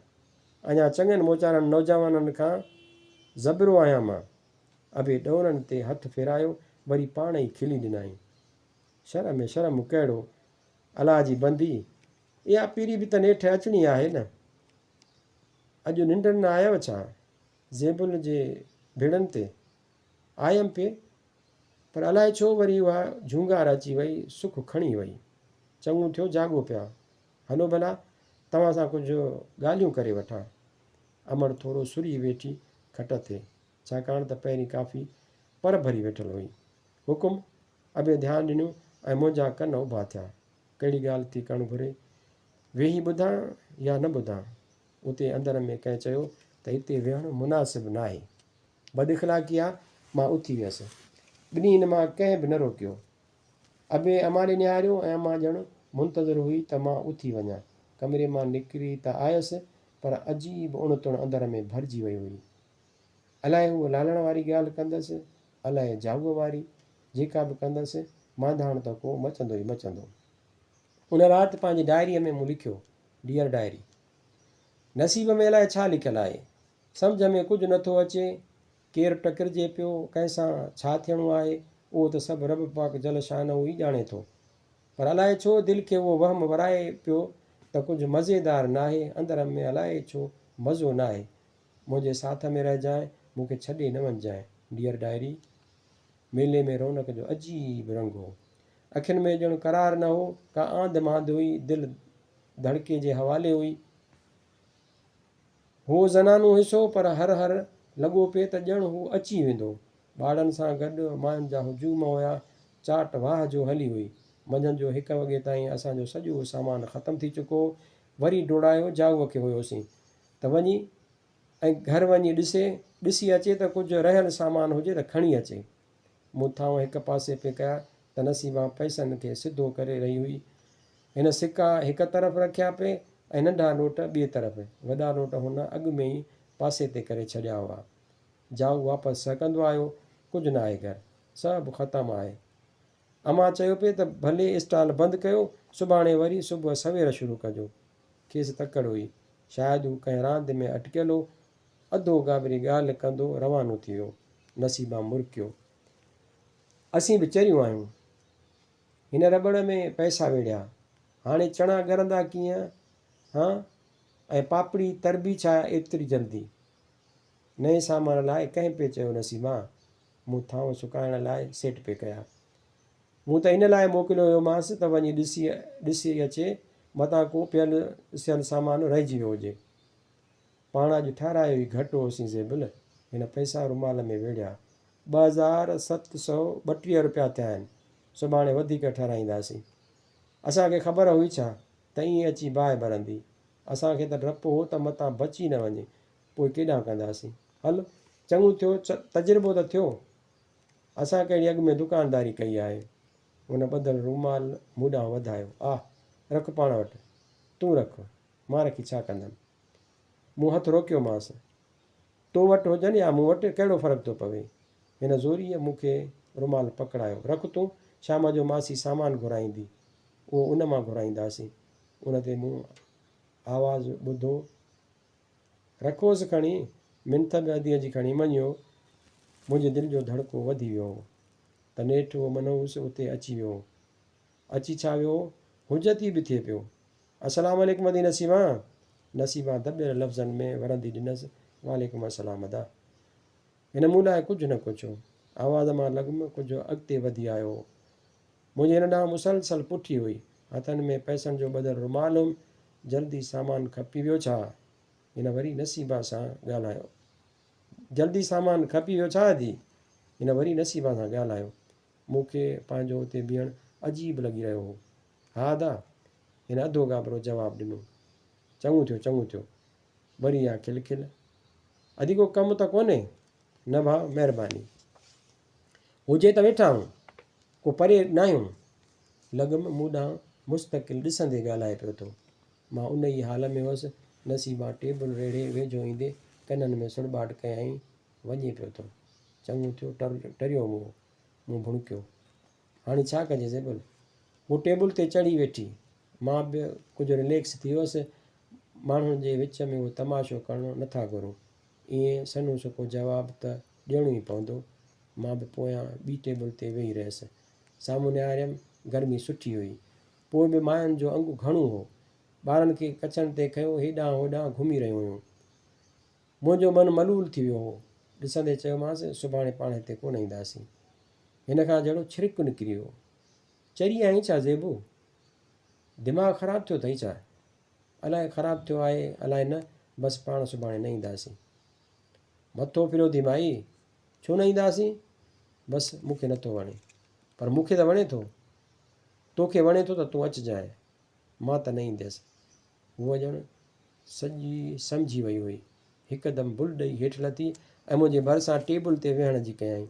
اڃا چڱن موچارن نوجوانن کان زبرو آهيان مان. ابي ڏورن تي هٿ ڦيرايو، وري پاڻ ئي کلي ڏنائين. شرم ۾ شرم ڪهڙو؟ الله جي بندي، اها پيري به ته نيٺ اچڻي آهي نه. اڄ ننڊ نه آيو ڇا؟ زيبل جي ڀيڙن تي آيم پئي، پر الائي ڇو وري اها جهونگار اچي وئي، سک کڻي وئي. چڱو ٿيو جاڳو پيا. هلو ڀلا، توهان سان ڪجهه ڳالهيون ڪري وٺان. امڙ ٿورو سري ويٺي کٽ تي، ڇاڪاڻ ته پهرين ڪافي پر ڀري ويٺل هئي. حڪم؟ ابي ڌيان ڏنو ۽ منهنجا ڪن اڀا ٿيا. ڪهڙي ڳالهه ٿي ڪرڻ گهري؟ ويهي ٻڌان يا نه ٻڌان؟ اتي اندر ۾ ڪنهن چيو ته هتي ويهڻ مناسب ناهي. بد اخلاقي آ. مان اٿي ويس. ٻنهي مان ڪنهن به نه روڪيو. ابي امان ڏي نهاريو ۽ امان ڄڻ منتظر هئي ته مان اٿي وڃان. ڪمري مان نڪري ته آيس پر عجيب اڻ تڻ اندر ۾ ڀرجي وئي هئي. الائي هوء لالڻ واري ڳالهه ڪندس، الائي جاڳوء واري. جيڪا به ڪندس، مانڌاڻ ته ڪو مچندو ئي مچندو. ان رات پنهنجي ڊائريء ۾ مون لکيو، ڊيئر ڊائري! نصيب ۾ الائي ڇا لکيل آهي. سمجهه ۾ ڪجهه نه ٿو اچي. ڪير ٽڪرجي پيو، ڪنهن سان ڇا ٿيڻو آهي، اهو ته سڀ رب پاڪ جل شانه ئي ڄاڻي ٿو. پر الائي ڇو دل کي اهو وهم ورائي پيو ته ڪجهه مزيدار ناهي، اندر ۾ الائي ڇو مزو ناهي. منهنجي ساٿ ۾ رهجانء، مون کي ڇڏي نه وڃجانء. Dear diary! ميلي ۾ رونق جو عجيب رنگ هو. اکين ۾ ڄڻ قرار نه هو، ڪا آنڌ مانڌ هئي، دل ڌڙڪي جي حوالي هئي. هو زنانو حصو پر هر هر لڳو پئي ته ڄڻ هو اچي ويندو. ٻارڙن سان گڏ ماين جا هجوم هيا. چاٽ واهه جو هلي هئي. منجهند جو هڪ وڳي تائين اسان جو سڄو سامان ختم ٿي چڪو هو. وري ڊوڙايو جاڳوء کي هيوسين ته وڃي ۽ گهر وڃي ڏسي ڏسي اچي ته ڪجهه رهيل سامان هجي ته کڻي اچي. مون ٿانو هڪ پاسي پئي ڪيا ته نصيبان پئسن کي سڌو ڪري رهي هئي. هن سڪا هڪ طرف رکيا پئي ۽ ننڍا نوٽ ٻئي طرف. وڏا نوٽ هن اڳ ۾ ئي پاسي تي ڪري ڇڏيا هئا. جائو واپس سهڪندو آيو، ڪجهه ناهي گهر. سڀ ختم آهي. امان چيو پئي ته ڀلي اسٽال بند ڪيو، سڀاڻي وري صبح سوير شروع ڪجو. کيس تڪڙ هئي. شايد هو ڪنهن راند ۾ اٽڪيل هو. اڌو گابري ڳالهه ڪندو روانو ٿي ويو. نصيبان مرڪيو. اسين به چريون آهيون. هن رٻڙ ۾ پئسا ويڙهيا. هاڻي چڻا ڳرندا ڪيئن؟ هان؟ ۽ پاپڙي تربي ڇا ايتري جلدي؟ نئين سامان لاء ڪنهن پئي چيو نصيبان؟ مون ٿانو سڪائڻ لاء سيٽ پئي ڪيا. مون ته ان لاء موڪليو هيومانس ته وڃي ڏسي ڏسي اچي، متان ڪو پيل سيل سامان رهجي ويو هجي. پاڻ اڄ ٺهرايو ئي گهٽ هوسين زيبل. هن پئسا رومال ۾ ويڙهيا. 2732 رپيا ٿيا آهن. سڀاڻي وڌيڪ ٺهرائينداسين. اسان کي خبر هئي ڇا ته ائين اچي باهه ٻرندي. اسان کي ته ڊپ هو ته متان بچي نه وڃي، پوء ڪيڏانهن ڪنداسين. هل، چڱو ٿيو، تجربو ته ٿيو. اسان ڪهڙي اڳ ۾ دڪانداري ڪئي آهي. هن ٻڌل رومال مون ڏانهن وڌايو. آه، رک پاڻ وٽ. تون رک. مان رکي ڇا ڪندم. مون هٿ روڪيومانس. تو وٽ هجن يا مون وٽ، ڪهڙو فرق ٿو پوي. هن زوريء مون کي رومال پڪڙايو. رک تون، شام جو ماسي سامان گهرائيندي. اهو ان مان گهرائينداسين. ان تي مون آواز ٻڌو. رکوس کڻي، منٿ به اديء جي کڻي مڃيو. منهنجي دل جو ڌڙڪو وڌي ويو هو ته نيٺ اهو منحوس اتي اچي ويو هو. اچي ڇا ويو هو، حجت ئي به ٿئي پيو. السلام عليڪم ادي نصيبان! نصيبان دٻيل لفظن ۾ ورندي ڏنس، وعليڪم السلام ادا. هن مون لاء ڪجهه نه پڇيو. آواز مان لڳم ڪجهه اڳتي وڌي آيو هو. منهنجي هن ڏانهن مسلسل پٺي هئي. هٿن ۾ پئسن جو ٻڌل رومال هوم. جلدي سامان کپي ويو ڇا؟ هن وري نصيبان سان ڳالهايو. جلدي سامان کپي ويو ڇا ادي؟ هن وري نصيبان سان ڳالهايو. مون کي پنهنجو اتي بيهڻ عجيب لڳي رهيو هو. ها ادا! هن اڌو گابرو جواب ڏنو. چڱو ٿيو، چڱو ٿيو. وري اها کل کل. ادي ڪو ڪم ته ڪونهي؟ نه ڀاء، مهرباني. هجي ته ويٺا آهيون. ڪو پري ناهيون. لڳم مون ڏانهن مستقل ڏسندي ڳالهائي پيو ٿو. مان ان ئي حال ۾ هوس. نصيبان ٽيبل ريڙهي ويجهو ايندي ڪنن ۾ سڙٻاٽ ڪيائين، وڃي پيو ٿو. چڱو ٿيو ٽريو مون. مون ڀڻڪيو. هاڻي ڇا ڪجي زيبل؟ هوء ٽيبل تي چڙهي ويٺي. مان به ڪجهه رليڪس ٿي ويس. ماڻهن جي وچ ۾ اهو تماشو ڪرڻ نٿا گهرون. ائين سنهو سڪو جواب ته ڏيڻو ئي پوندو. مان به پويان ٻي ٽيبل تي ويهي رهيس. سامهون نهاريم، گرمي سٺي هئي. پوء به ماين جو انگ گهڻو هو. ٻارن کي ڪڇن تي کنيو هيڏانهن هوڏانهن گهمي رهيون هيون. منهنجو من ملول ٿي ويو هو. ڏسندي چيومانس، سڀاڻي پاڻ هتي ڪونه اينداسين. هن کان جهڙو ڇرڪ نڪري ويو. چري آهين ڇا زيبو؟ دماغ خراب ٿيو اٿئي ڇا؟ الائي خراب ٿيو آهي الائي نه، بس پاڻ سڀاڻي نه اينداسين. مٿو ڦريو ٿي مائي، ڇو نه اينداسين؟ بس مون کي نٿو وڻي. پر مون کي ته وڻي ٿو. توکي وڻي ٿو ته تون اچجانء، مان ته نه اينديس. هوء ڄڻ سڄي سمجهي وئي هئي. هڪدم بل ڏئي هيٺ لٿي ۽ منهنجي ڀرسان ٽيبل تي ويهڻ جي ڪيائين.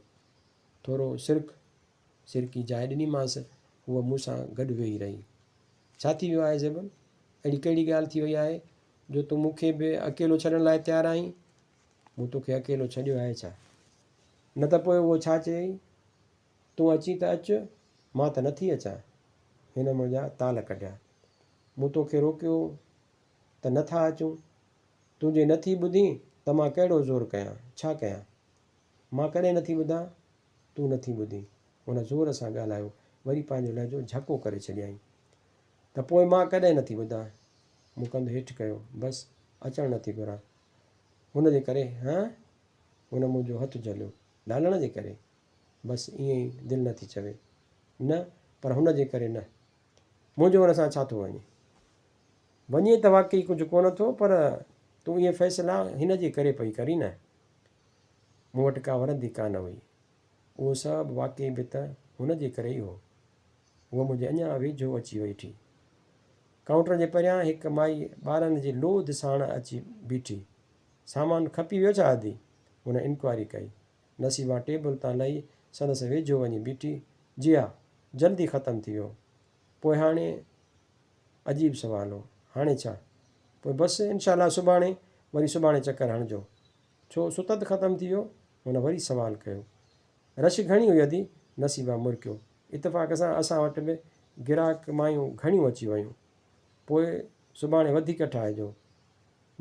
ٿورو سرڪ، سرڪي جاء ڏنيمانس. هوء مون سان گڏ ويهي رهي. ڇا ٿي ويو آهي زيبل؟ اهڙي ڪهڙي ڳالهه ٿي وئي آهي جو تون مون کي به اڪيلو ڇڏڻ لاء تيار آهين؟ مون توکي اڪيلو ڇڏيو آهي ڇا؟ نه ته پوء اهو ڇا چيائين؟ تون اچين ته اچ، مان ته نٿي اچان. هن منهنجا تال ڪڍيا. مون توکي روڪيو ته نه ٿا اچون. تون جي نٿي ٻڌين ته مان ڪهڙو زور ڪيان، ڇا ڪيان؟ مان ڪڏهن نٿي ٻڌان، تون نٿي ٻڌين. هن زور سان ڳالهايو، وري پنهنجو لهجو جهڪو ڪري ڇڏيائين. ته پوء مان ڪڏهن نٿي ٻڌان؟ مون ڪنڌ هيٺ ڪيو. بس، اچڻ نٿي گهران. هن جي ڪري، هان؟ هن منهنجو هٿ جهليو. لالڻ جي ڪري؟ بس ائين ئي دل نٿي چوي. نه، پر هن جي ڪري نه. منهنجو هن سان ڇا ٿو وڃي؟ وڃي ته واقعي ڪجهه ڪونه ٿو، پر تون اهي فيصلا هن جي ڪري پئي ڪرين نه؟ مون وٽ ڪا ورندي ڪانه هئي. اهو سڀ واقعي به ته هن جي ڪري ئي هو. هوء منهنجي اڃا ويجهو اچي ويٺي. ڪائونٽر جي پريان هڪ مائي ٻارن جي لوڌ ساڻ اچي بيٺي. سامان کپي ويو ڇا ادي؟ هن انڪوائري ڪئي. نصيبان ٽيبل تان لهي سندس ويجهو وڃي بيٺي. جي ها، جلدي ختم ٿي ويو. پوء هاڻي؟ عجيب سوال هو. هاڻي ڇا؟ پوء بس انشاء الله سڀاڻي، وري سڀاڻي چڪر هڻجو. ڇو ستت ختم ٿي ويو؟ هن وري سوال ڪيو. رش گهڻي هئي ادي؟ نصيبان مرڪيو. اتفاق سان اسان وٽ به گراهڪ مايون گهڻيون اچي ويون. پوء سڀاڻي وڌيڪ ٺاهجو.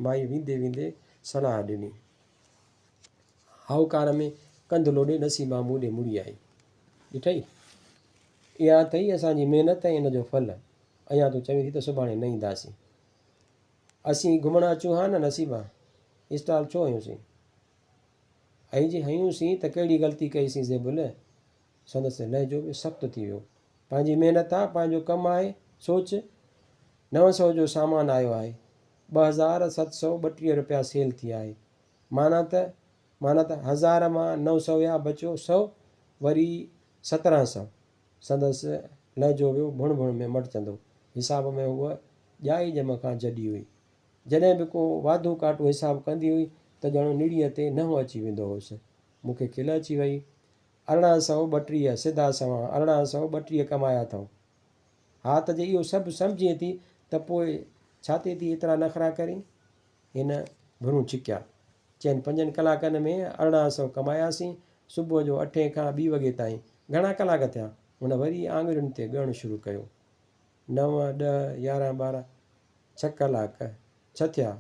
مائي ويندي ويندي صلاح ڏني. هائوڪار ۾ ڪنڌ لوڏي نصيبان مون ڏي مڙي آئي. ڏٺئي؟ اها اٿئي اسان جي محنت ۽ ان جو ڦل. اڃا تون چوين ٿي ته سڀاڻي نه اينداسين. اسين گهمڻ اچون ها نه نصيبان؟ اسٽال ڇو هنيوسين؟ ۽ جي هنيوسين ته ڪهڙي غلطي ڪئيسين زيبل؟ سندس لهجو به سخت ٿي ويو. پنهنجي محنت آ، پنهنجو ڪم آهي، سوچ، 900 جو سامان آيو آهي، 2732 رپيا سيل ٿي آهي. معنيٰ ته معنيٰ ته هزار مان 900 ويا بچيو سئو وري 1700. سندس لهجو ويو ڀڻ ڀڻ ۾ مٽجندو. حساب ۾ هوء ڄائي ڄم کان جڏي هئي. جڏهن به ڪو واڌو ڪاٽو حساب ڪندي هئي ته ڄڻ نڙيء تي ننهن اچي ويندو هوس. مون کي کل اچي وئي. 1832 سڌا سنوان 1832 ڪمايا اٿئون. ها ته جي اهو سڀ سمجهين ٿي ته پوء ڇا تي ٿي ايترا نخرا ڪرين؟ هن ڀرون ڇڪيا. چئن پنجن ڪلاڪن ۾ 1800 ڪماياسين. صبح جو اٺين کان ٻي وڳي تائين. گهڻا ڪلاڪ ٿيا؟ هن وري آڱرين تي ڳڻڻ شروع ڪيو. نو، ڏهه، 11، 12، ڇهه ڪلاڪ. ڇهه ٿيا.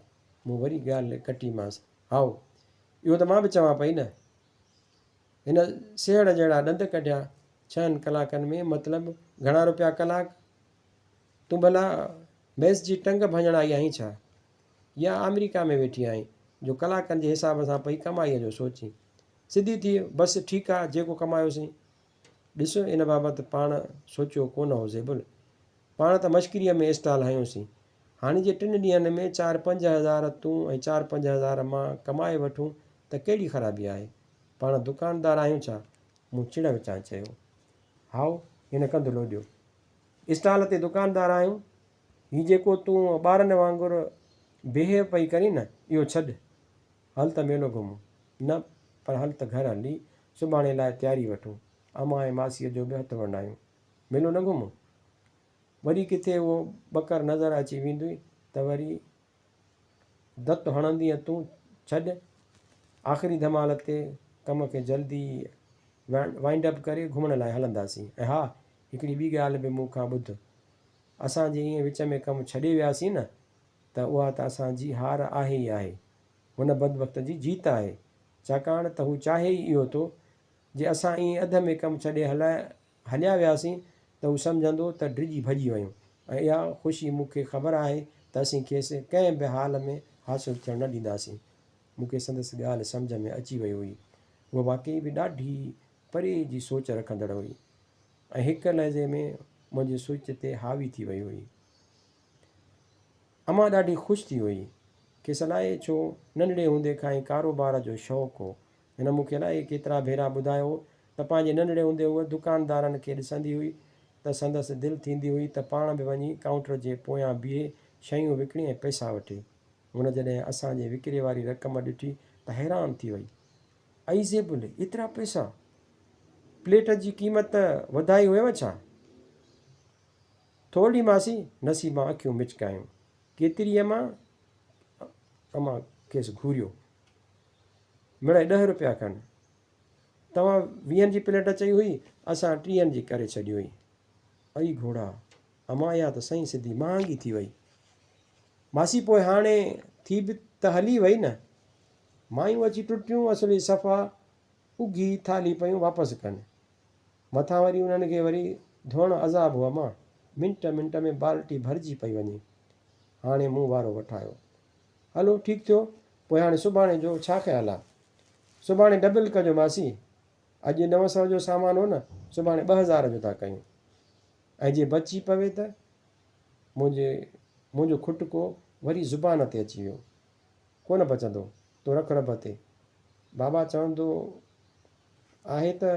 مون وري ڳالهه ڪٽيمانس. هائو، اهو ته مان به چوان پئي نه. هن سيهڙ جهڙا ڏند ڪڍيا. ڇهن ڪلاڪن ۾ مطلب گهڻا روپيا ڪلاڪ؟ تون ڀلا ميس جي ٽنگ ڀڃڻ آئي آهين ڇا؟ يا آمريڪا ۾ ويٺي آهين جو ڪلاڪن جي حساب سان پئي ڪمائيء جو سوچين؟ سڌي ٿيء، بس ٺيڪ آ، جيڪو ڪمايوسين. ڏس، ان بابت پاڻ سوچيو ڪونه هو زيبل. پاڻ ته مشڪريء ۾ اسٽال هنيوسين. هاڻي جي ٽن ڏينهن ۾ چار پنج هزار تون ۽ چار پنج هزار مان ڪمائي وٺون ته ڪهڙي خرابي آهي؟ پاڻ دڪاندار آهيون ڇا؟ مون چڙ وچان چيو. هائو، هن ڪنڌ لوڏيو. اسٽال تي دڪاندار آهيون. هي جيڪو تون ٻارن وانگر بيهيو پئي ڪرين نه، اهو ڇڏ. هل ته ميلو گهمون. نه، پر هل ته گهر هلي سڀاڻي لاء تياري وٺون. امان ۽ ماسيء جو به هٿ ونڊايون. ميلو نه گهمون؟ وري ڪٿي اهو ٻڪر نظر اچي ويندوئي ته وري دت هڻندينء تون. ڇڏ. آخري ڌمال تي ڪم کي جلدي وائنڊ اپ ڪري گهمڻ لاء هلنداسين. ۽ ها، هڪڙي ٻي ڳالهه به مون کان ٻڌ. اسان جي ائين وچ ۾ ڪم ڇڏي وياسين نه ته اها ته اسان جي هار آهي ئي آهي. هن بدبخت جي جيت آهي. ڇاڪاڻ ته هو چاهي ئي اهو ٿو. جي اسان ائين اڌ ۾ ڪم ڇڏي هليا وياسين ته هو سمجهندو ته ڊڄي ڀڄي ويون ۽ اها خوشي مون کي خبر آهي ته اسين کيس ڪنهن به حال ۾ حاصل ٿيڻ نه ڏينداسين. مون کي سندس ڳالهه سمجهه ۾ اچي وئي هئي. هوء واقعي به ڏاڍي پري جي سوچ رکندڙ هئي ۽ هڪ لحظي ۾ منهنجي سوچ تي حاوي ٿي وئي هئي. امان ڏاڍي خوش ٿي هئي. کيس الائي ڇو ننڍڙي هوندي کان ئي ڪاروبار جو شوق هو. هن مون کي الائي ڪيترا ڀيرا ٻڌايو هو ته پنهنجي ننڍڙي هوندي هوء دڪاندارن کي ڏسندي هئي ته سندس دل ٿيندي هئي ته پاڻ به وڃي ڪائونٽر جي پويان بيهي شيون وڪڻي ۽ پئسا وٺي. هن جڏهن اسان جي وڪري واري رقم ڏٺي ته حيران ٿي وئي. ائي زيبل، ايترا پئسا! پليٽ جي قيمت وڌائي هيو ڇا؟ ٿورڙي ماسي، نصيبان اکيون مچڪايون. ڪيتري امان؟ امان کيس گهوريو. مڙئي ڏهه روپيا کن. توهان ويهن جي پليٽ چئي هئي، اسان ٽيهن جي ڪري ڇڏي هئي. اي گهوڙا! امان اها ته سئين سڌي مهانگي ٿي وئي. ماسي پوء هاڻي ٿي به ته هلي وئي نه. مايون اچي ٽٽيون، اصلي صفا اگهي ٿالهي پيون واپس ڪن. مٿان وري انهن کي وري ڌوئڻ عذاب هو امان. منٽ منٽ ۾ بالٽي ڀرجي پئي وڃي. هاڻي مون وارو وٺايو. هلو ٺيڪ ٿيو، پوء هاڻي سڀاڻي جو ڇا خيال آ؟ سڀاڻي ڊبل ڪجو ماسي. اڄ 900 جو سامان هو نه، سڀاڻي 2000 جو ٿا ڪيون. ۽ جي بچي پوي ته؟ منهنجي منهنجو کٽڪو وري زبان تي اچي ويو. ڪونه بچندو، تون رک رب تي. بابا چوندو آهي ته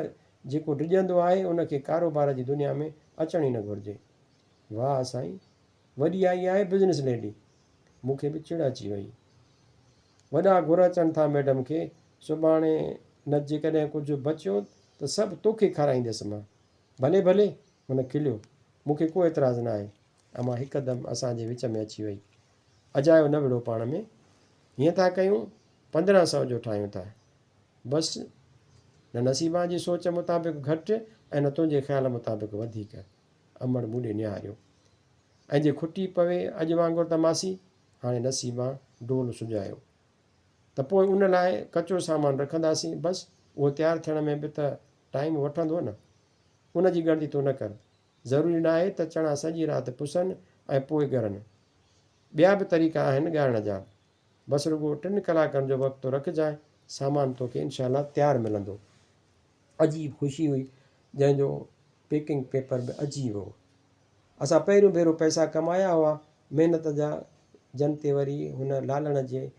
جيڪو ڊڄندو آهي ان کي ڪاروبار جي دنيا ۾ اچڻ ئي نه گهرجي. واهه سائين، وڏي آئي آهي بزنس ليڊي. مون کي به چڙ اچي وئي. وڏا گهر اچن ٿا ميڊم کي، سڀاڻي نه جيڪڏهن ڪجهه بچيو ته سڀ توکي کارائينديس مان. ڀلي ڀلي، هن کليو، مون کي ڪو اعتراض ناهي. امان هڪدم اسان جي وچ ۾ اچي وئي. اجايو نه وڙهو پاڻ ۾. هيئن ٿا ڪيون، 15 سئو جو ٺاهيون ٿا. بس، نه نصيبان جي سوچ مطابق گهٽ ۽ نه تنهنجي خيال مطابق وڌيڪ. امڙ مون ڏي نهاريو. ۽ جي کٽي پوي اڄ وانگر ته ماسي، هاڻي نصيبان ڊول سجايو. ته پوء ان لاء ڪچو سامان رکنداسين، بس اهو تيار ٿيڻ ۾ به ته ٽائيم وٺندو نه. ان جي ڳڻتي تون نه ڪر. ضروري ناهي ته چڻا سڄي رات پسن ۽ پوء ڳرن. ٻيا به طريقا آهن ڳارڻ جا. بس رڳو ٽن ڪلاڪن جو وقت رکجانء، سامان توکي انشاء الله تيار ملندو. عجيب خوشي هئي، جنهن جو پيڪنگ پيپر به عجيب هو. اسان پهريون ڀيرو پئسا ڪمايا هئا، محنت جا، جن تي وري هن لالڻ جي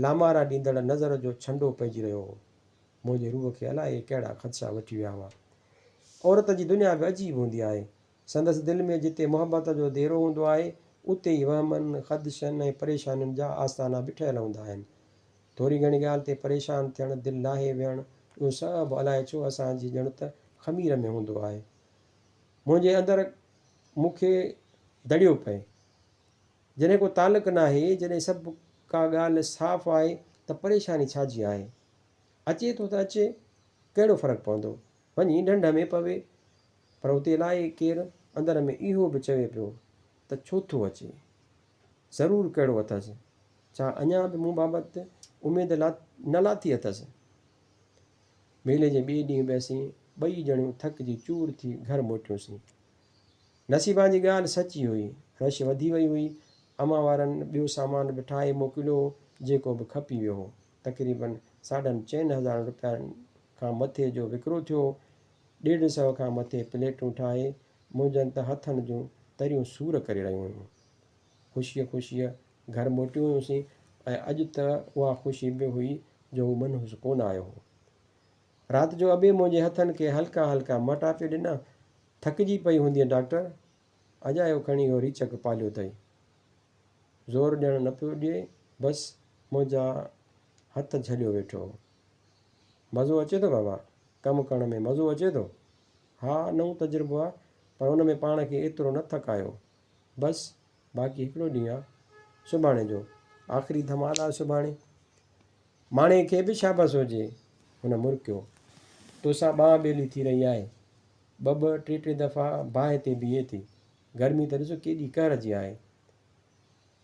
لامارا ڏيندڙ نظر جو ڇنڊو پئجي رهيو هو. منهنجي روح کي الائي ڪهڙا خدشا وٺي ويا هئا. عورت جي دنيا به عجيب هوندي آهي. سندس دل ۾ جتي محبت جو ديرو هوندو آهي، اتي ئي وهمن، خدشن ۽ پريشانين جا آستانا به ٺهيل هوندا آهن. ٿوري گهڻي ڳالهه تي پريشان ٿيڻ، دل لاهي ويهڻ، اهو سڀ الائي ڇو اسان جي ڄڻ ته خمير ۾ هوندو آهي. منهنجي اندر مون کي دڙيو پئي. جڏهن ڪو تعلق ناهي، جڏهن سڀ ڪا ڳالهه صاف آهي ته پريشاني ڇا جي آهي؟ اچي ٿو ته اچي، ڪهڙو فرق پوندو؟ وڃي ڍنڍ ۾ پوي. پر اتي الائي ڪير اندر ۾ اهو به چوي پيو ته ڇو ٿو اچي؟ ضرور ڪهڙو اٿس؟ ڇا اڃا به مون بابت اميد نه لاٿي اٿس؟ ميلي جي ٻئي ڏينهن به اسين ٻئي ڄڻيون ٿڪجي چور ٿي گهر موٽيونسين. نصيبان جي ڳالهه سچي هئي. رش وڌي وئي هئي. امان وارن ٻيو سامان به ٺاهي موڪليو هو، جيڪو به کپي ويو هو. تقريبن ساڍن چئن هزارن رپين کان مٿي جو وڪرو ٿيو هو. 150 کان مٿي پليٽون ٺاهي منهنجن ته هٿن جون تريون سور ڪري رهيون هيون. خوشيء خوشيء گهر موٽيون هيونسين ۽ اڄ ته اها خوشي به هئي جو هو منحوس ڪونه آيو هو. رات جو ابي منهنجي هٿن کي هلڪا هلڪا مهٽا پئي ڏنا. ٿڪجي پئي هوندينء ڊاڪٽر! اجايو کڻي اهو ريچڪ پاليو اٿئي. زور ڏيڻ نه پيو ڏئي، بس منهنجا هٿ جهليو ويٺو هو. مزو اچي ٿو بابا؟ ڪم ڪرڻ ۾ مزو اچي ٿو؟ ها، نئون تجربو آ، پر ان ۾ پاڻ کي ايترو نه ٿڪايو. بس باقي هڪڙو ڏينهن آ، سڀاڻي جو. آخري ڌمال آ سڀاڻي. ماڻي کي به شابس هجي. هن مرڪيو. توسان ٻانهن ٻيلي ٿي رهي آهي. ٻه ٻه، ٽي ٽي دفعا باهه تي بيهي ٿي. گرمي ته ڏس ڪيڏي قهر جي آهي.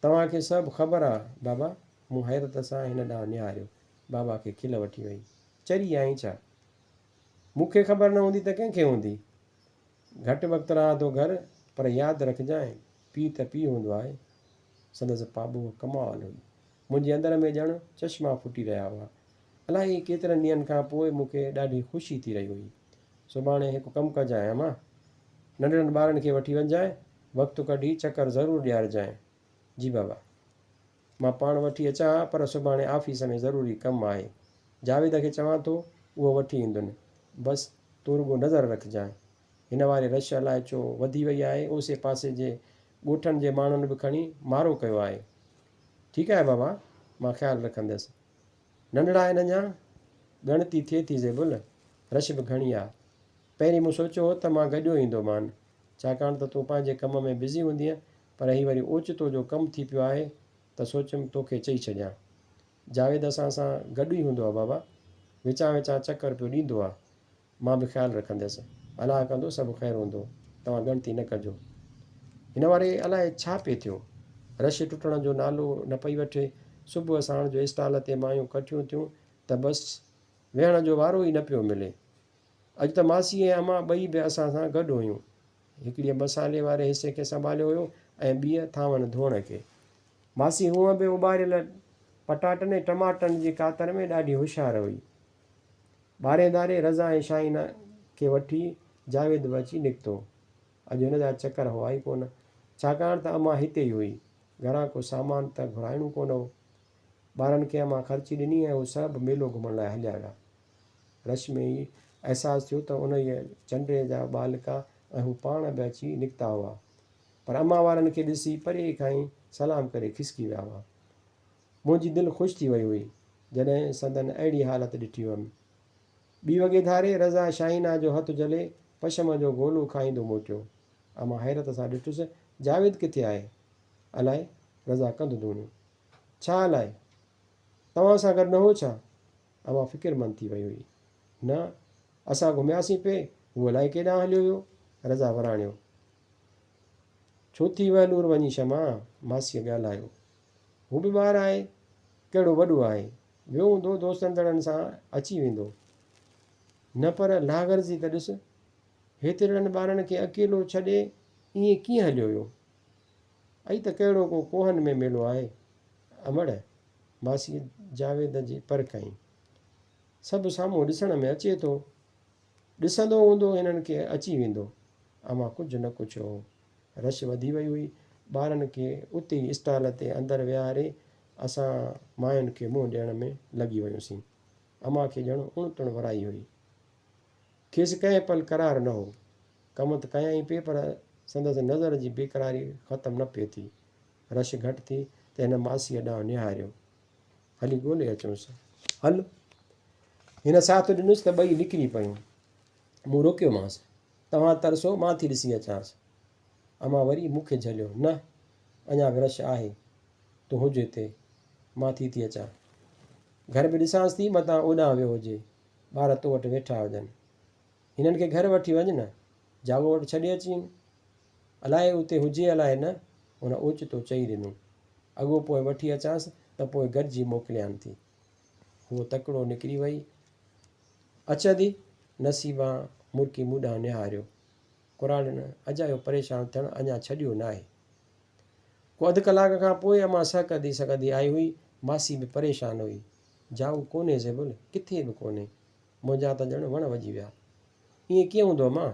توهان کي سڀ خبر آ بابا؟ مون حيرت سان هن ڏانهن نهاريو. بابا کي کل وٺي وئي. چري آهين ڇا؟ مون کي خبر نه هوندي ته ڪنهن کي هوندي؟ گهٽ وقت رهان ٿو گهر، پر ياد رکجانء، پيء ته پيء هوندو آهي. سندس پاٻوهه ڪمال هئي. منهنجي اندر ۾ ڄڻ چشما ڦٽي رهيا هئا. الائي ڪيترن ڏينهن کان پوء مون کي ڏاڍي خوشي ٿي رهي هئي. سڀاڻي هڪ ڪم ڪجانء امان. ننڍڙن ٻارن کي وٺي وڃجانء، وقت ڪڍي چڪر ضرور ڏيارجانء. جي بابا. مان پاڻ وٺي اچان ها پر سڀاڻي آفيس ۾ ضروري ڪم آهي. جاويد کي چوان ٿو اهو وٺي ايندن. بس تون رڳو نظر رکجانء. هن واري رش الائي ڇو وڌي وئي آهي. اوسي پاسي جي ڳوٺن جي ماڻهن به کڻي مارو ڪيو آهي. ٺيڪ آهي بابا، مان خيال رکندس. ننڍڙا آهن اڃا، ڳڻتي ٿئي ٿي زيبل، رش به گهڻي آ. پهرين مون سوچيو هو ته مان گڏيو ايندومان، ڇاڪاڻ ته تون پنهنجي ڪم ۾ بزي هوندينء، پر هي وري اوچتو جو ڪم ٿي پيو آهي ته سوچيم توکي چئي ڇڏيان. جاويد اسان سان گڏ ئي هوندو آ بابا. وچان وچان چڪر پيو ڏيندو آ. مان به خيال رکنديس. الله ڪندو سڀ خير هوندو. توهان ڳڻتي نه ڪجو. هن واري الائي ڇا پئي ٿيو. رش ٽٽڻ جو نالو نه پئي وٺي. صبح ساڻ جو اسٽال تي مايون ڪٺيون ٿيون ته بس ويهڻ جو وارو ئي نه پيو ملي. اڄ ته ماسي ۽ امان ٻئي به اسان سان گڏ هيون. هڪڙيء مصالحي واري حصي کي سنڀاليو هيو ۽ ٻيء ٿانون ڌوئڻ کي. ماسي هونء به اٻاريل پٽاٽن ۽ ٽماٽن جي ڪاتر ۾ ڏاڍي هوشيار هئي. ٻارهين ڌاري رضا ۽ شاهينه کي وٺي جاويد به اچي نڪتو. اڄ هن جا چڪر هئا ئي ڪونه. ڇاڪاڻ ته امان هتي ئي هئي. گهران ڪو سامان ته گهرائڻو ڪونه هو. ٻارن کي امان خرچي ڏني ۽ هو سڀ ميلو گهمڻ لاء هليا ويا. رش ۾ ئي احساس ٿيو ته انهيء چنڊي جا ٻالڪا ۽ هو پاڻ به اچي نڪتا هئا. پر امان وارن کي ڏسي پري کان ئي سلام ڪري کسڪي ويا هئا. منهنجي دل خوش ٿي وئي هئي، جڏهن سندن اهڙي حالت ڏٺي هئم. ٻي وڳي ڌاري رضا شاهينه جو هٿ جهلي پشم جو گولو کائيندو موٽيو. امان حيرت سان ڏٺس، جاويد ڪٿي آهي؟ الائي؟ رضا ڪنڌ ڌوڻيو. ڇا الائي؟ توهان سان گڏ نه هو ڇا؟ امان فڪرمند ٿي وئي هئي. نه، اسان گهمياسين پئي، هو الائي ڪيڏانهن هليو ويو؟ رضا وراڻيو. ڇو ٿي وهلور وڃي شمع؟ ماسيء ڳالهايو. هو به ٻار آهي، ڪهڙو وڏو آهي. ويو هوندو دوستندڙن سان اچي ويندو. نه پر لاغرضي ته ڏس، هيترڙن ٻارن کي اڪيلو ڇڏي ائين ڪيئن هليو ويو؟ ائي ته ڪهڙو ڪو ڪوهن ۾ ميلو آهي امڙ؟ ماسيء جاويد جي پر ڪئي. سڀ سامهون ڏسڻ ۾ اچي ٿو. ڏسندو هوندو هنن کي اچي ويندو. امان ڪجهه نه ڪڇيو هو. رش وڌي وئي هئي. ٻارن کي اتي ئي اسٽال تي اندر ويهاري اسان ماين کي منهن ڏيڻ ۾ لڳي ويونسين. امان کي ڄڻ اڻ تڻ ورائي هئي. کيس ڪنهن پل قرار نه هو. ڪم ته ڪيائين پئي پر سندس نظر جي بيقراري ختم نه پئي ٿي. رش گهٽ ٿي ته هن ماسيء ڏانهن نهاريو. هلي ڳولي اچونس. هل. هن ساٿ ڏنس ته ٻئي نڪري پيون. مون روڪيومانس. توهان ترسو، مان ٿي ڏسي اچانس. امان وري مون کي جهليو. نه، اڃا به رش آهي. تون هج هتي. مان ٿي ٿي اچان. گهر به ڏسانس ٿي، متان اوڏانهن ويو هجي. ٻار تو وٽ ويٺا هجن. هنن کي گهر وٺي وڃ نه. جاڳو وٽ ڇڏي اچين. الائي اتي هجي الائي نه، هن اوچتو چئي ڏنو. اڳو پوء وٺي اچانس ته پوء گڏجي موڪليان ٿي. هوء تڪڙو نڪري وئي. اچ ادي! نصيبان مرڪي مون ڏانهن نهاريو. ڪراڙين اجايو پريشان ٿيڻ اڃا ڇڏيو ناهي. ڪو اڌ ڪلاڪ کان پوء امان سهڪندي سهڪندي آئي هئي. ماسي به پريشان هئي. جائو ڪونهي زيبل، ڪٿي به ڪونهي. منهنجا ته ڄڻ وڻ وڄي ويا. ائين ڪيئن هوندو امان؟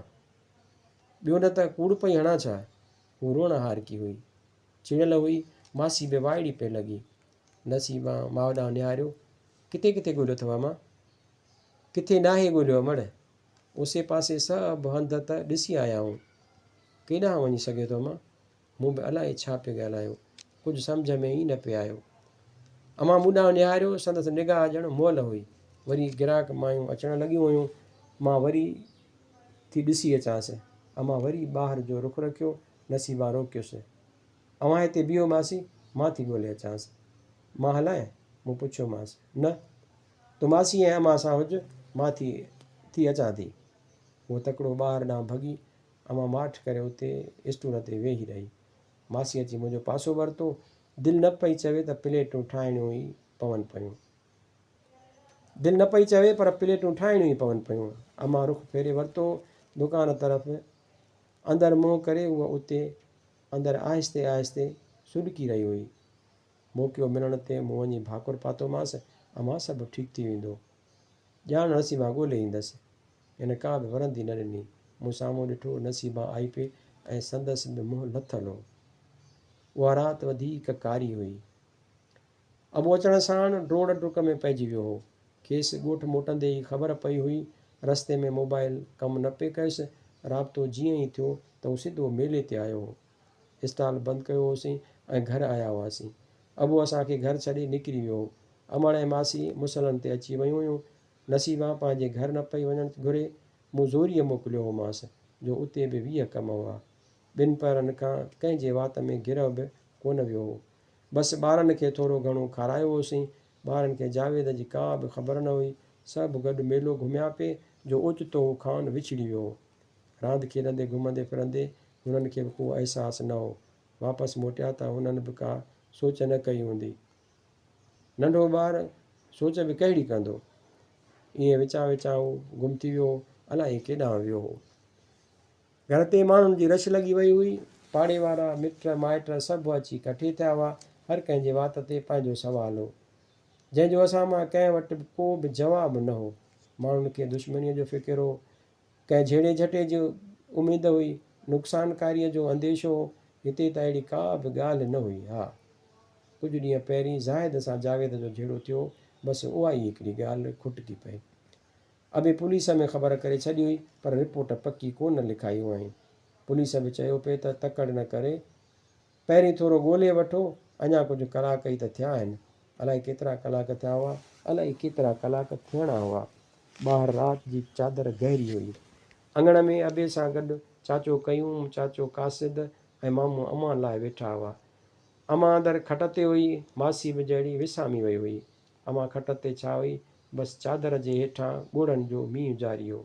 ٻيو نه ته ڪوڙ پئي هڻان ڇا؟ هوء روئڻ هارڪي هئي. چڙيل هئي. ماسي به وائڙي پئي لڳي. نصيبان ماء ڏانهن نهاريو. ڪٿي ڪٿي ڳوليو اٿو امان؟ ڪٿي ناهي ڳوليو امڙ. اوسي پاسي سڀ هنڌ ته ڏسي آيا آهيون. ڪيڏانهن وڃي سگهي ٿو امان؟ مون به الائي ڇا پئي ڳالهايو. ڪجهه سمجهه ۾ ئي نه پئي آيو. امان مون ڏانهن نهاريو. سندس نگاهه ڄڻ مئل هئي. وري گراهڪ مايون اچڻ لڳيون هيون. مان وري ٿي ڏسي اچانس. امان وري ٻاهر جو رخ رکيو. نصيبان روڪيس. اوهان هتي بيهو ماسي، مان ٿي ڳولي اچانس. مان هلايان؟ مون پڇيومانس. نه، تون ماسي ۽ امان سان هج، مان ٿي ٿي اچان ٿي. هوء تڪڙو ٻاهر ڏانهن ڀڳي. امان ماٺ ڪري اتي اسٽول تي ويهي رهي. ماسي اچي منهنجو پاسو ورتو. دل نه پئي چوي ته پليٽون ٺاهڻيون ئي پون پيون. دل نه پئي چوي پر پليٽون ٺاهڻيون ئي پون پيون. امان رخ ڦيري ورتو دڪان طرف. اندر منهن ڪري هوء اتي اندر آهستي آهستي سڏڪي رهي هئي. موقعو ملڻ تي مون وڃي ڀاڪر پاتومانس، امان سڀ ٺيڪ ٿي ويندو. ڄاڻ نصيبان ڳولي ايندس. هن ڪا به ورندي نه ڏني. مون سامهون ڏٺو نصيبان آئي پئي ۽ سندس به منهن لٿل هو. اها رات وڌيڪ ڪاري هئي. ابو اچڻ ساڻ ڊوڙ ڊڪ ۾ پئجي ويو هو. کيس ڳوٺ موٽندي ئي خبر پئي هئي. رستي ۾ موبائل ڪم نه پئي ڪيس. رابطو جيئن ئي ٿيو ته هو سڌو ميلي تي آيو هو. اسٽال بند ڪيو هوسين ۽ گهر آيا هئاسين. ابو اسان کي گهر ڇڏي نڪري ويو هو. امڙ ۽ ماسي مصلن تي اچي ويون هيون. نصيبان پنهنجي گهر نه پئي وڃڻ گهري. مون زوريء موڪليو هومانس، جو اتي به 20 ڪم هئا. ٻن پهرن کان ڪنهن جي وات ۾ گرهه به ڪونه ويو هو. بس ٻارن کي ٿورو گهڻو کارايو هوسين. ٻارن کي جاويد جي ڪا به خبر نه هئي. سڀ گڏ ميلو گهميا پئي جو اوچتو هو کانئن وڇڙي ويو هو. راند کيڏندي گهمندي ڦرندي هنن کي به ڪو احساس نه هو. واپس موٽيا ته هنن به ڪا سوچ نه ڪئي هوندي. ننڍو ٻار سوچ به ڪهڙي ڪندو؟ ائين وچان وچان هو گم ٿي ويو هو، الائي ڪيڏانهن ويو هو. گهر تي ماڻهن جي رش لڳي وئي هئي. پاڙي وارا، مٽ مائٽ سڀ اچي ڪٺي ٿيا هئا. هر ڪنهن جي وات تي پنهنجو سوال هو. جنهن جو اسان مان ڪنهن وٽ به ڪو به جواب نه هو. ماڻهن کي دشمنيء جو فڪر هو. ڪنهن جهيڙي جهٽي جي اميد هئي. نقصانڪاريء جو انديشو هو. هتي ته اهڙي ڪا به ڳالهه نه هئي. ها! ڪجهه ڏينهن پهرين زاهد سان جاويد جو جهيڙو ٿيو هو. بس اها ئي هڪڙي ڳالهه کٽڪي پئي. ابي پوليس ۾ خبر ڪري ڇڏي هئي، پر رپورٽ پڪي ڪو نه لکائي هئائين. پوليس به چيو پئي ته تڪڙ نه ڪري، پهرين ٿورو ڳولي وٺو، اڃا ڪجهه ڪلاڪ ئي ته ٿيا آهن. الائي ڪيترا ڪلاڪ ٿيا هئا، الائي ڪيترا ڪلاڪ ٿيڻا هئا. ٻاهر رات جي چادر گهري هئي. اڱڻ ۾ ابي سان گڏ چاچو قيوم، چاچو قاصد ۽ مامو امان لاء ويٺا هئا. امان اندر کٽ تي هئي، ماسي به جهڙي وسامي وئي هئي. امان کٽ تي ڇا هئي، بس چادر جي هيٺان ڳوڙهن جو مينهن جاري هو.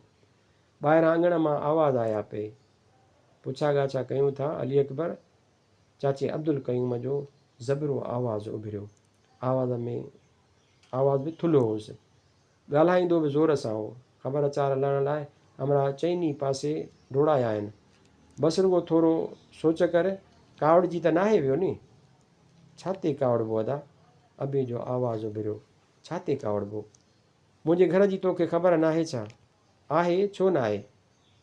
ٻاهران اڱڻ مان آواز آيا پئي. پڇا ڳاڇا ڪيون ٿا علي اڪبر؟ چاچي عبدالقيوم جو زبرو آواز اڀريو. آواز ۾ آواز به ٿلهو هوس. ڳالهائيندو به زور سان هو. خبر چار لهڻ لاء همراهه چئني پاسي ڊوڙايا آهن. بس رڳو ٿورو سوچ ڪر، ڪاوڙجي ته ناهي ويو ني؟ ڇا تي ڪاوڙبو ادا؟ ابي جو آواز اڀريو. ڇا تي ڪاوڙبو؟ منهنجي گهر جي توکي خبر ناهي ڇا؟ آهي، ڇو ناهي؟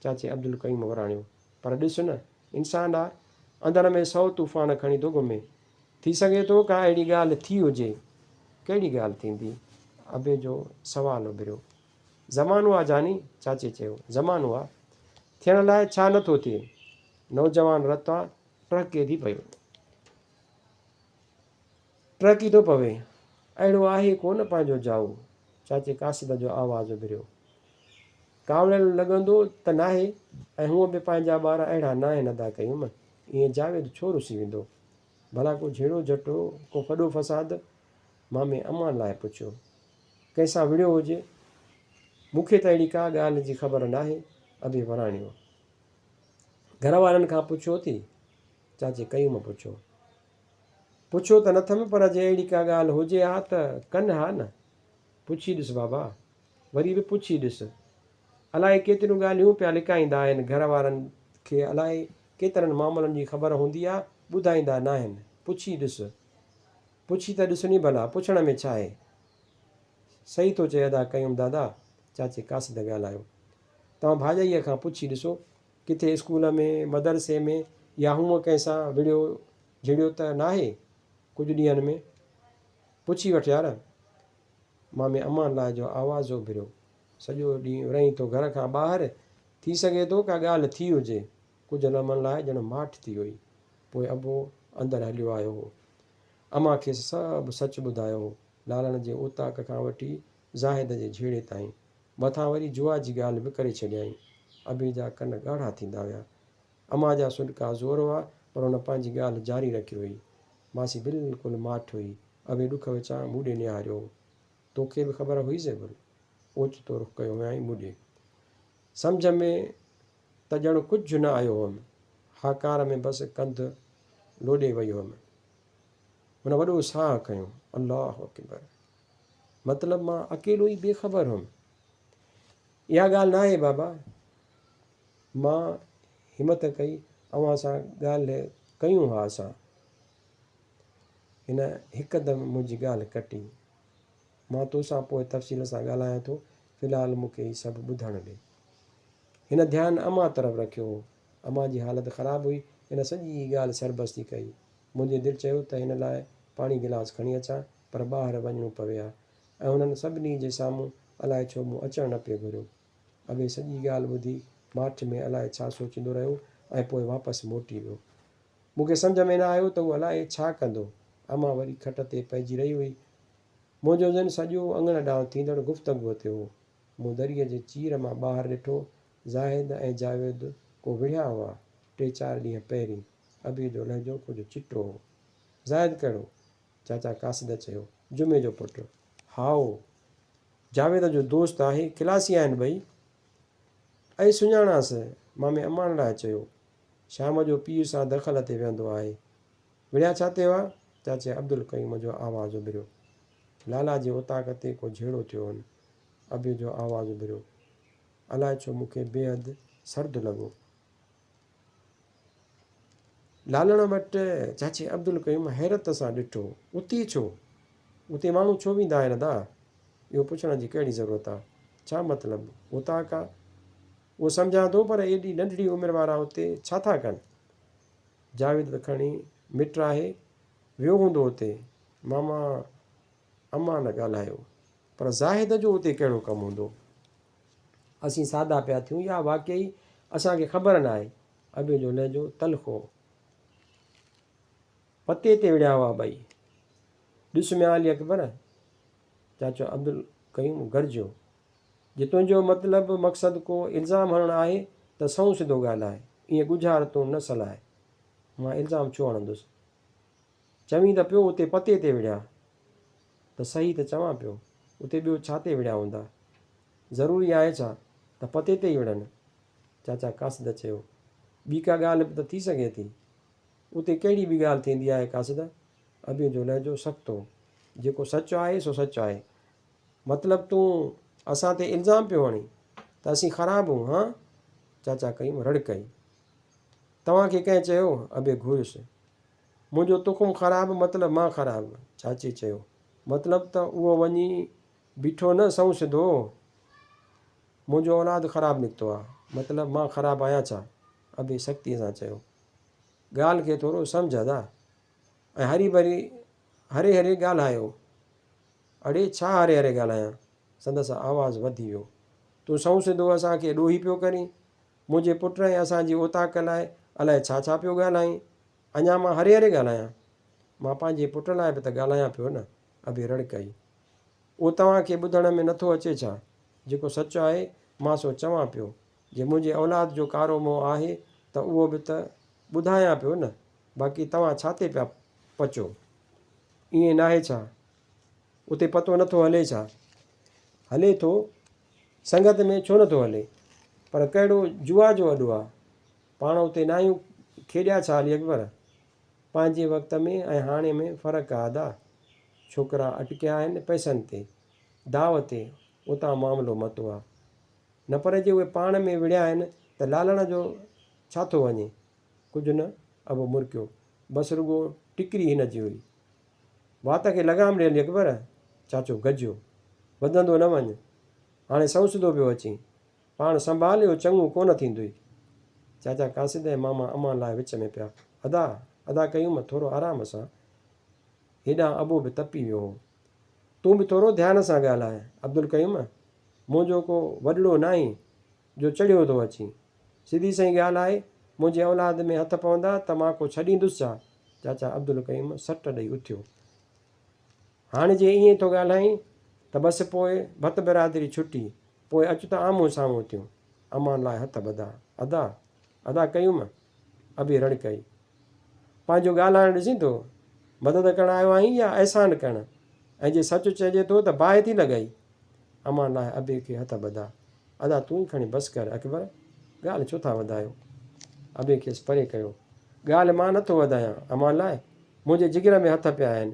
چاچي عبدالقيوم وراڻيو. پر ڏس نه، انسان آ، اندر ۾ سئو طوفان کڻي ٿو گهمي. ٿي سگهي ٿو ڪا اهڙي ڳالهه ٿي هجي. ڪهڙي ڳالهه ٿيندي؟ ابي جو سوال اڀريو. زمانو آ جاني، چاچي چيو. زمانو آ. ٿيڻ لاء ڇا نه ٿو ٿئي. نوجوان رت آ، ٽهڪي ٿي پيو. ٽهڪي ٿو پوي. اهڙو آهي ڪو نه پنهنجو جائو. چاچي قاصد جو آواز اڀريو. ڪاوڙيل لڳندو ته ناهي ۽ هونء به پنهنجا ٻار اهڙا ناهن ادا قيوم. ائين جاويد ڇو رسي ويندو؟ ڀلا ڪو جهيڙو جهٽو، ڪو ڦڏو فساد؟ مامي امان لاء پڇيو. ڪنهن سان وڙهيو هجي؟ مون کي ته اهڙي ڪا ڳالهه جي خبر ناهي. ابي وراڻيو. گهر وارن کان پڇيو ٿي؟ چاچي قيوم پڇيو. پڇيو ته نٿم پر جي اهڙي ڪا ڳالهه هجي ها ته ڪن ها نه. پڇي ڏس بابا. وري به پڇي ڏس. الائي ڪيتريون ڳالهيون پيا لڪائيندا آهن گهر وارن کي الائي ڪيترن معاملن جي خبر هوندي آ ٻڌائيندا ناهن. پڇي ڏس. پڇي ته ڏس ني ڀلا پڇڻ ۾ ڇاهي. صحيح ٿو چئي ادا قيوم دادا. چاچي قاصد ڳالهايو. توهان ڀاڄائيء کان پڇي ڏسو ڪٿي اسڪول ۾، مدرسي ۾ يا هونء ڪنهن سان وڙهيو جهيڙيو ته ناهي ڪجهه ڏينهن ۾؟ پڇي وٺ يار. مامي امان لاء جو آواز اڀريو. سڄو ڏينهن رهين ٿو گهر کان ٻاهر، ٿي سگهي ٿو ڪا ڳالهه ٿي هجي. ڪجهه لمحن لاء ڄڻ ماٺ ٿي وئي. پوء ابو اندر هليو آيو هو. امان کيس سڀ سچ ٻڌايو هو. لالڻ جي اوطاق کان وٺي زاهد جي جهيڙي تائين. مٿان وري جوا جي ڳالهه به ڪري ڇڏيائين. ابي جا ڪن ڳاڙها ٿيندا ويا. امان جا سڏڪا زور هئا، پر هن پنهنجي ڳالهه جاري رکي هئي. ماسي بلڪل ماٺ هئي. ابي ڏک وچان مون ڏي نهاريو هو. توکي به خبر هئي زيبل؟ اوچتو رخ ڪيو هيائين مون ڏي. سمجهه ۾ ته ڄڻ ڪجهه نه آيو هئم. هاڪار ۾ بس ڪنڌ لوڏي وئي هئم. هن وڏو ساهه کنيو. الله اڪبر! مطلب مان اڪيلو ئي بي خبر هئم. اها ڳالهه ناهي بابا. مان همت ڪئي اوهان سان ڳالهه ڪيون ها اسان. هن هڪدم منهنجي ڳالهه ڪٽي. مان توسان پوء تفصيل سان ڳالهايان ٿو، في الحال مون کي هي سڀ ٻڌڻ ڏي. هن ڌيان امان طرف رکيو هو. امان جي حالت خراب هئي. هن سڄي ڳالهه سربستي ڪئي. منهنجي دل چيو ته هن لاء پاڻي گلاس کڻي اچان پر ٻاهر وڃڻو پوي ها ۽ هنن سڀني جي سامهون الائي ڇو مون اچڻ نه پئي گهريو. ابي سڄي ڳالهه ٻڌي ماٺ ۾ الائي ڇا سوچيندو رهيو ۽ پوء واپس موٽي ويو. مون کي سمجهه ۾ نه آيو ته هو الائي ڇا ڪندو. امان وري کٽ تي پئجي رهي هئي. منهنجو ذهن سڄو اڱڻ ڏانهن ٿيندڙ گفتگوء تي هو. مون دريء جي چير مان ٻاهر ڏٺو، زاهد ۽ جاويد ڪو وڙهيا هئا، ٽي چار ڏينهن پهرين. ابي جو لهجو ڪجهه چٽو هو. زاهد ڪهڙو؟ چاچا قاصد چيو. جمعي جو پٽ. هائو! جاويد جو دوست آهي، ڪلاسي آهن ٻئي. ائي سڃاڻانس، مامي امان لاء چيو. شام جو پيء سان دخل تي ويهندو آهي. وڙهيا ڇا تي هئا؟ چاچي عبدالقيوم جو آواز اڀريو. لالا جي اوطاق تي ڪو جهيڙو ٿيو هن. ابي جو آواز اڀريو. الائي ڇو مون کي بيحد سرد لڳو. لالڻ وٽ چاچي عبدالقيوم حيرت سان ڏٺو. اتي ڇو؟ اتي ماڻهو ڇو ويندا آهن ادا؟ اهو پڇڻ جي ڪهڙي ضرورت آ؟ ڇا مطلب؟ اوطاق آ؟ اهو سمجهان ٿو پر ايڏي ننڍڙي عمر وارا اتي ڇا ٿا ڪن؟ جاويد ته کڻي مٽ آهي، ويو هوندو اتي. ماما امان ڳالهايو. پر زاهد جو اتي ڪهڙو ڪم هوندو؟ اسين سادا پيا ٿيون يا واقعي اسان کي خبر ناهي. ابي جو لهجو تلخ هو. پتي تي وڙهيا هئا ٻئي. ڏس ميان علي اڪبر! چاچو عبدالقيوم گرجيو. جي تنهنجو مطلب مقصد ڪو الزام هڻڻ آهي ته سنئون سڌو ڳالهاء، ائين ڳجهارتون نه سلاء. مان الزام ڇو هڻندس؟ چوين ته پيو اتي پتي تي وڙهيا. ته صحيح ته چوان پيو. اتي ٻيو ڇا تي وڙهيا هوندا؟ ضروري آهي ڇا ته پتي تي ئي وڙهن؟ چاچا قاصد چيو. ٻي ڪا ڳالهه به ته ٿي سگهي ٿي. اتي ڪهڙي ٻي ڳالهه ٿيندي آهي قاصد؟ ابي جو لهجو سخت هو. جيڪو سچ آهي سو سچ آهي. مطلب تون اسان تي الزام پيو هڻين ته اسين خراب هون هان؟ چاچا قيوم رڙ ڪئي. توهان کي ڪنهن چيو؟ ابي گهوريس. منهنجو تخم خراب مطلب مان خراب. چاچي چيو. مطلب ته اهو وڃي بيٺو نه سنئون سڌو. منهنجو اولاد خراب نڪتو آ. مطلب مان خراب آهيان ڇا؟ ابي سختيء سان چيو. ڳالهه کي ٿورو سمجهه ادا. ۽ هري ڀري هري هري ڳالهايو. اڙي ڇا هري هري ڳالهايان؟ سندس آواز وڌي ويو. تون سنئون سڌو اسان کي ڏوهي پيو ڪرين. منهنجي پٽ ۽ اسان جي اوطاق لاء الائي ڇا ڇا پيو ڳالهائين. اڃا مان هري هري ڳالهايان؟ مان پنهنجي پٽ لاء به ته ڳالهايان پيو نه. ابي رڙ ڪئي. اهو توهان کي ٻڌڻ ۾ نٿو اچي ڇا؟ جيڪو سچ آهي، مان سو چوان پيو. جي منهنجي اولاد جو ڪارو منهن آهي ته اهو به ته ٻڌايان پيو نه. باقي توهان ڇا تي پيا پچو؟ ائين ناهي ڇا؟ اتي پتو نٿو هلي ڇا؟ هلي ٿو. سنگت ۾ ڇو نٿو هلي؟ پر ڪهڙو جوا جو اڏو آ؟ پاڻ اتي ناهيون کيڏيا ڇا علي اڪبر؟ پنهنجي وقت ۾ ۽ هاڻي ۾ فرق آ ادا. ڇوڪرا اٽڪيا آهن پئسن تي، داء تي، اتان معاملو متو آ. نه پر جي اهي پاڻ ۾ وڙهيا آهن ته لالڻ جو ڇا ٿو وڃي؟ ڪجهه نه، ابو مرڪيو. بس رڳو ٽڪري هن جي هئي. وات کي لغام ڏي علي اڪبر! چاچو گجيو. وڌندو نه وڃ. هاڻي سنئون سڌو پيو اچين. پاڻ سنڀال اهو چڱو ڪونه ٿيندوئي. چاچا قاصد ۽ ماما امان لاء وچ ۾ پيا. ادا! ادا قيوم ٿورو آرام سان. هيڏانهن ابو به تپي ويو هو. تون به ٿورو ڌيان سان ڳالهاء عبدالقيوم! منهنجو ڪو وڏڙو ناهين جو چڙهيو ٿو اچين. سڌي سئين ڳالهه آهي، منهنجي اولاد ۾ هٿ پوندا ته مان ڪو ڇڏيندس ڇا؟ چاچا عبدالقيوم سٽ ڏئي اٿيو. هاڻ جي ائين ٿو ڳالهائين ته بس پوء ڀت برادري ڇٽي، پوء اچ ته آمهون سامهون ٿيون. امان لاء هٿ ٻڌا. ادا! ادا قيوم! ابي رڙ ڪئي. پنهنجو ڳالهائڻ ڏسين ٿو؟ مدد ڪرڻ آيو آهين يا احسان ڪرڻ؟ ۽ جي سچ چئجي ٿو ته باهه ٿي لڳئي. امان لاء ابي کي هٿ ٻڌا. ادا تون ئي کڻي بس ڪر اڪبر، ڳالهه ڇو ٿا وڌايو؟ ابي کيس پري ڪيو. ڳالهه مان نه ٿو وڌايان امان لاء، منهنجي جگر ۾ هٿ پيا آهن.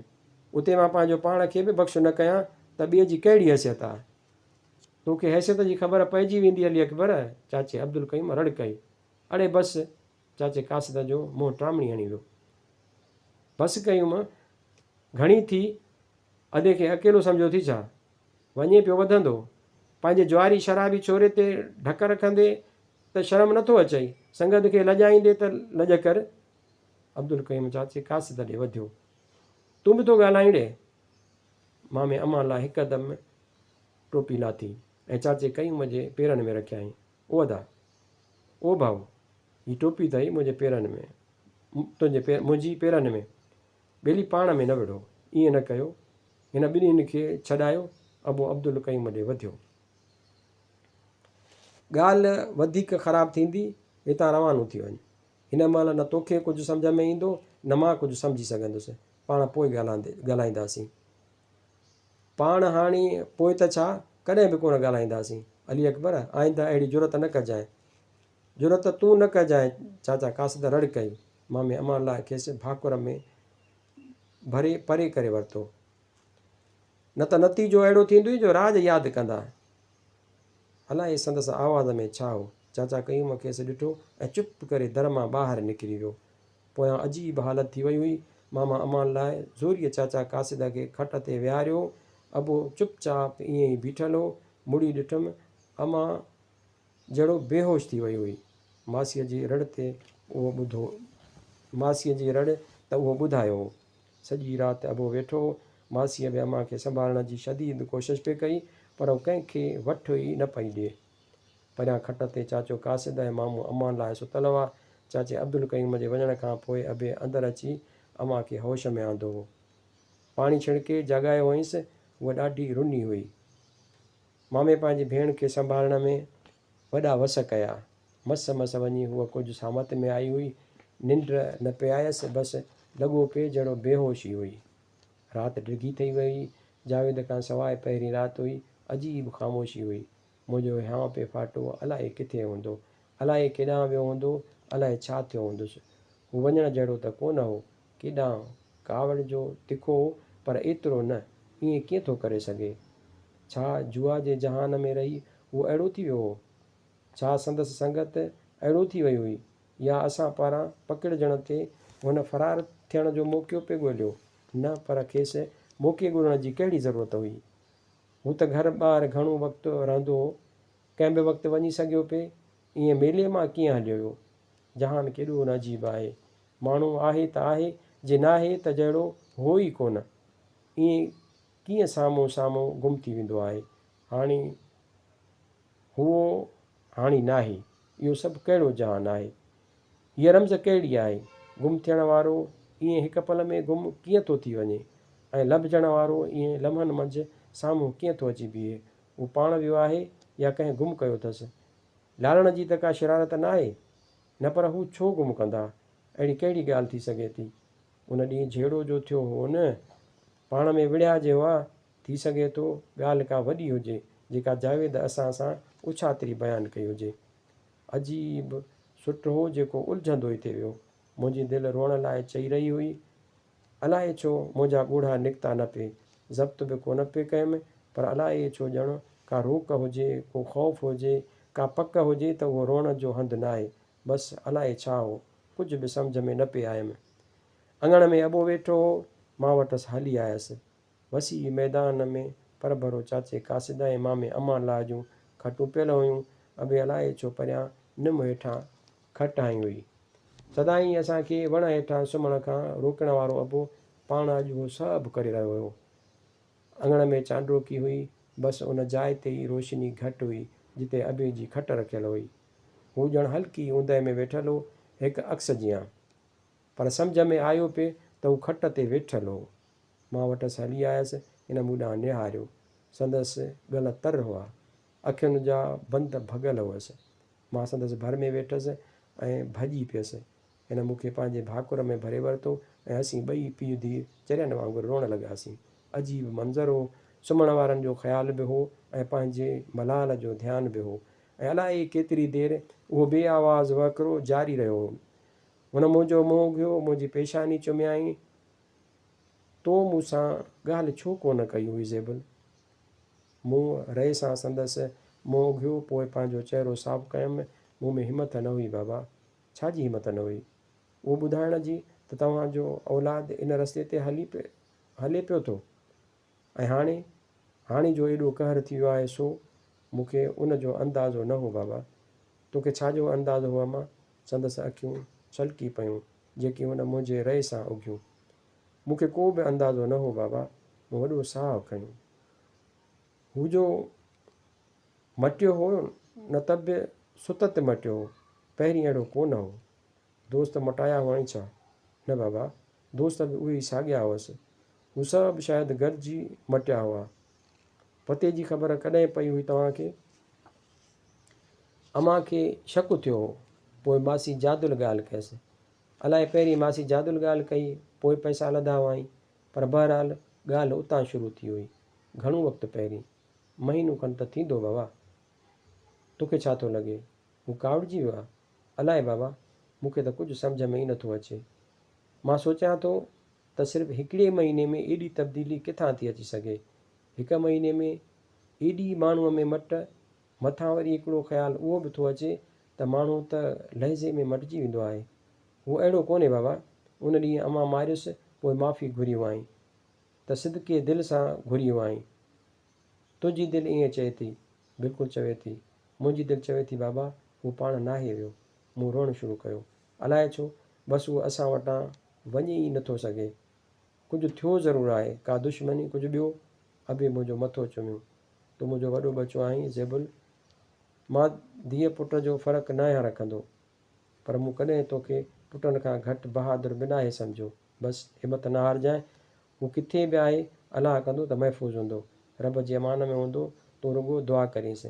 اتي مان پنهنجو پاڻ کي به بخش نه ڪيان ته ٻئي جي ڪهڙي حيثيت آ؟ توکي حيثيت جي خبر پئجي ويندي علي اڪبر، چاچي عبدالقيوم رڙ ڪئي. اڙي بس! چاچي قاصد جو منهن ٽامڻي هڻي ويو. بس قيوم، گهڻي ٿي، ادي کي اڪيلو سمجهيو ٿي ڇا؟ وڃي پيو وڌندو. پنهنجي جواري شرابي ڇوري تي ڍڪ رکندي ته شرم نٿو اچئي، سنگت کي لڄائيندي ته لڄ ڪر. عبدالقيوم چاچي قاصد ڏي وڌيو. تون به ٿو ڳالهائين ڙي؟ مامي امان لاء هڪدم ٽوپي لاٿي ۽ چاچي قيوم جي پيرن ۾ رکيائين. او ادا! او ڀائو! هي ٽوپي اٿئي منهنجي پيرن ۾، تنهنجي منهنجي پيرن ۾. ٻيلي پاڻ ۾ نه وڙهو، ائين نه ڪيو. هن ٻنهين کي ڇڏايو، ابو عبدالقيوم ڏي وڌيو. ڳالهه وڌيڪ خراب ٿيندي، هتان روانو ٿي وڃ. هن مهل نه توکي ڪجهه سمجهه ۾ ايندو، نه مان ڪجهه سمجهي سگهندس. پاڻ پوء ڳالهائينداسين. پاڻ هاڻي پوء ته ڇا؟ ڪڏهن به ڪونه ڳالهائينداسين. علي اڪبر، آئنده اهڙي جرئت نه ڪجانء. جرئت تون نه ڪجانء چاچا قاصد رڙ ڪئي. مامي امان الله کيس ڀاڪر ۾ ڀري پري ڪري ورتو. نه ته نتيجو اهڙو ٿيندوئي جو راڄ ياد ڪندا. الائي سندس آواز ۾ ڇا هو. چاچا قيوم کيس ڏٺو ۽ چپ ڪري در مان ٻاهر نڪري ويو. پويان عجيب حالت ٿي وئي هئي. ماما امان لاء زوريء چاچا قاصد کي کٽ تي ويهاريو. ابو چپ چاپ ائين ئي بيٺل هو. مڙي ڏٺم، امان جهڙو بيهوش ٿي وئي هئي. ماسيء جي رڙ تي اهو ٻڌو. ماسيء جي رڙ ته اهو ٻڌايو هو. سڄي رات ابو ويٺو هو. ماسيء به امان کي سنڀالڻ جي شديد ڪوشش پئي ڪئي، پر هو ڪنهن کي وٺ ئي نه پئي ڏئي. پريان کٽ تي چاچو قاصد ۽ مامو امان لاء ستل هئا. چاچي عبدالقيوم جي وڃڻ کان پوء ابي اندر اچي امان کي هوش ۾ آندو هو. پاڻي ڇڻڪي جاڳايو هئائينس. هوء ڏاڍي رني هئي. مامي پنهنجي ڀيڻ کي سنڀالڻ ۾ وڏا وس ڪيا. مس مس وڃي هوء ڪجهه سامت ۾ آئي هئي. ننڊ نه پئي آيس، بس لڳو پئي جهڙو بيهوش ئي هئي. رات ڊگهي ٿي وئي هئي. جاويد کان سواء پهرين رات هئي. عجيب خاموشي هئي. منهنجو هيانء پئي ڦاٽو، الائي ڪٿي هوندو؟ الائي ڪيڏانهن ويو هوندو؟ الائي ڇا ٿيو هوندس؟ هو وڃڻ جهڙو ته ڪونه هو. ڪيڏانهن؟ ڪاوڙ جو تکو هو، پر ايترو نه. ائين ڪيئن ٿو ڪري سگهي؟ ڇا جوا جي جهان ۾ رهي هو اهڙو ٿي ويو هو؟ ڇا سندس سنگت اهڙو ٿي وئي هئي؟ يا اسان پاران پڪڙجڻ تي هن فرار ٿيڻ جو موقعو پئي ڳوليو؟ نه، پر کيس موقعي ڳولڻ جي ڪهڙي ضرورت هئي؟ هو ته گهر ٻاهر گهڻو وقت رهندو هو. ڪنهن به وقت وڃي سگهيو پئي. ائين ميلي مان ڪيئن هليو ويو؟ جهان ڪيڏو نه عجيب آهي. ماڻهو آهي ته آهي، جي ناهي ته جهڙو هو ئي ڪونه. ائين ڪيئن سامهون سامهون گم ٿي ويندو آهي. هاڻي هئو هاڻي ناهي. اهو سڀ ڪهڙو جهان آهي؟ هيء رمز ڪهڙي آهي؟ گم ٿيڻ وارو ائين هڪ پل ۾ گم ڪيئن ٿو ٿي وڃي ۽ لڀجڻ وارو ائين لمحن منجهه سامهون ڪيئن ٿو اچي بيهي؟ هو پاڻ ويو آهي يا ڪنهن گم ڪيو اٿس؟ لالڻ جي ته ڪا شرارت ناهي؟ نه پر هو ڇو گم ڪندا؟ اهڙي ڪهڙي ڳالهه ٿي سگهي ٿي؟ ان ڏينهن جهيڙو جو ٿيو هو نه، پاڻ ۾ وڙهيا جي هئا، ٿي سگهي ٿو ڳالهه ڪا وڏي هجي، جيڪا جاويد اسان سان اڇاتري بيان ڪئي هجي. عجيب سٽ هو جيڪو الجهندو ئي ٿي ويو. منهنجي دل روئڻ لاء چئي رهي هئي. الائي ڇو منهنجا ڳوڙها نڪتا نه پئي. ضبط به ڪونه پئي ڪيم، پر الائي ڇو ڄڻ ڪا روڪ هجي، ڪو خوف هجي، ڪا پڪ هجي ته اهو روئڻ جو هنڌ ناهي. بس الائي ڇا هو، ڪجهه به سمجهه ۾ نه پئي آيم. اڱڻ ۾ ابو ويٺو هو، مان وٽس هلي آيس. وسيع ميدان ۾ پرڀرو چاچي قاصد ۽ مامي امان الله جون کٽون پيل هيون. ابي الائي ڇو پريان نم هيٺان کٽ هنئي هئي. سدائين اسان کي وڻ هيٺان سمهڻ کان روڪڻ وارو ابو پاڻ اڄ اهو سڀ ڪري رهيو هيو. اڱڻ ۾ چانڊوڪي هئي، بس ان جاء تي ئي روشني گهٽ هئي، جتي ابي جي کٽ رکيل هئي. هو ڄڻ هلڪي اوندهه ۾ ويٺل هو، هڪ عڪس جيان. پر سمجهه ۾ آيو پئي ته هو کٽ تي ويٺل هو. مان وٽس هلي آيس، هن مون ڏانهن نهاريو. سندس ڳل تر هئا. اکين جا بند ڀڳل هئس. مان سندس ڀر ۾ ويٺس ۽ ڀڄي پيس. هن مون کي پنهنجي ڀاڪر ۾ ڀري ورتو ۽ اسين ٻئي پيء ڌيء چرين وانگر روئڻ لڳاسين. عجيب منظر هو. سمهڻ وارن جو خيال به هو ۽ پنهنجي ملال جو ڌيان به هو ۽ الائي ڪيتري دير اهو بي آواز وهڪرو جاري رهيو هو. هن منهنجو منهن اگهيو، منهنجي پيشاني چميائين. تو مون سان ڳالهه ڇو ڪونه ڪئي هئي زيبل؟ مون رئي سان سندس منهن اگهيو، پوء پنهنجو چهرو صاف ڪيم. مون ۾ همٿ نه هئي بابا. ڇا جي همت نه هئي؟ اهو ٻڌائڻ جي ته توهان جو اولاد ان رستي تي هلي هلي پيو ٿو ۽ هاڻي، هاڻي جو ايڏو قهر ٿي ويو آهي سو مون کي ان جو اندازو نه هو بابا. توکي ڇا جو اندازو هو امان؟ سندس اکيون ڇلڪي پيون، جيڪي هن منهنجي رئي سان اگهيون. مون کي ڪو به اندازو نه هو بابا. مون وڏو ساهه کنيو. هو جو مٽيو هو نه ته به ستت مٽيو هو، پهرين اهڙو ڪو نه هو. دوست مٽايا هئائين ڇا؟ نه بابا، دوست به اهي ئي ساڳيا هئس. هو سڀ شايد گڏجي مٽيا هئا. پتي جي خبر ڪڏهن پئي هئي توهان کي؟ امان کي شڪ ٿيو هو. پوء ماسي جادل ڳالهه ڪيس. الائي پهرين ماسي جادل ڳالهه ڪئي، پوء پئسا لڌا هئائين، پر بهرحال ڳالهه اتان شروع ٿي هئي. گهڻو وقت پهرين. مهينو کن ته ٿيندو بابا. توکي ڇا ٿو لڳي؟ هو ڪاوڙجي ويو آ؟ الائي بابا، مون کي ته ڪجهه سمجهه ۾ ئي نٿو اچي. مان سوچيان ٿو ته صرف هڪڙي مهيني ۾ ايڏي تبديلي ڪٿان ٿي اچي سگهي؟ هڪ مهيني ۾ ايڏي ماڻهوء ۾ مٽ؟ مٿان وري هڪڙو خيال اهو به ٿو اچي ته ماڻهو ته لحظي ۾ مٽجي ويندو آهي. هو اهڙو ڪونهي بابا. ان ڏينهن امان ماريس، پوء معافي گهري هئائين. ته صدقي دل سان گهري هئائين. تنهنجي دل ائين چئي ٿي؟ بلڪل چوي ٿي. منهنجي دل چوي ٿي بابا، هو پاڻ ناهي ويو. مون روئڻ شروع ڪيو. الائي ڇو، بس هو اسان وٽان وڃي ئي نٿو سگهي. ڪجهه ٿيو ضرور آهي، ڪا دشمني، ڪجهه ٻيو. ابي منهنجو مٿو چميو. تون منهنجو وڏو ٻچو آهين زيبل. مان ڌيء پٽ جو فرق ناهيان رکندو. پر مون ڪڏهن توکي پٽن کان گهٽ بهادر به ناهي سمجهيو. بس همت نه هارجانء. هو ڪٿي به آهي، الله ڪندو ته محفوظ هوندو. رب جي امان ۾ هوندو، تون رڳو دعا ڪرينس.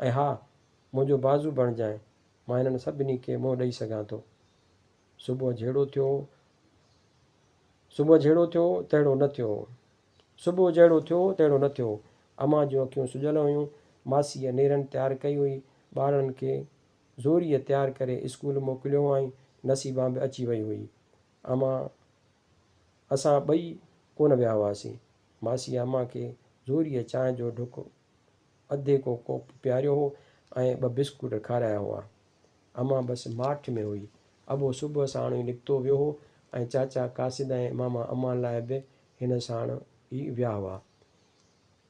۽ ها، منهنجو بازو بڻجانء. مان هنن سڀني کي منهن ڏئي سگهان ٿو. صبح جهڙو ٿيو هو، صبح جهڙو ٿيو هو، تهڙو نه ٿيو هو. صبح جهڙو ٿيو هو، تهڙو نه ٿيو هو. امان جون اکيون سڄل هيون. ماسيء نيرن تيار ڪئي هئي. ٻارڙن کي زوريء تيار ڪري اسڪول موڪليو هئائين. نصيبان به اچي وئي هئي. امان اسان ٻئي ڪونه ويا هئاسين. ماسيء امان کي زوريء چانهه جو ڍڪ اڌيڪو ڪوپ پياريو هو ۽ ٻه بسڪوٽ کارايا هئا. امان بس ماٺ ۾ هئي. ابو صبح ساڻ ئي نڪتو ويو هو ۽ چاچا قاصد ۽ ماما امان لاء به هن ساڻ ئي ويا هئا.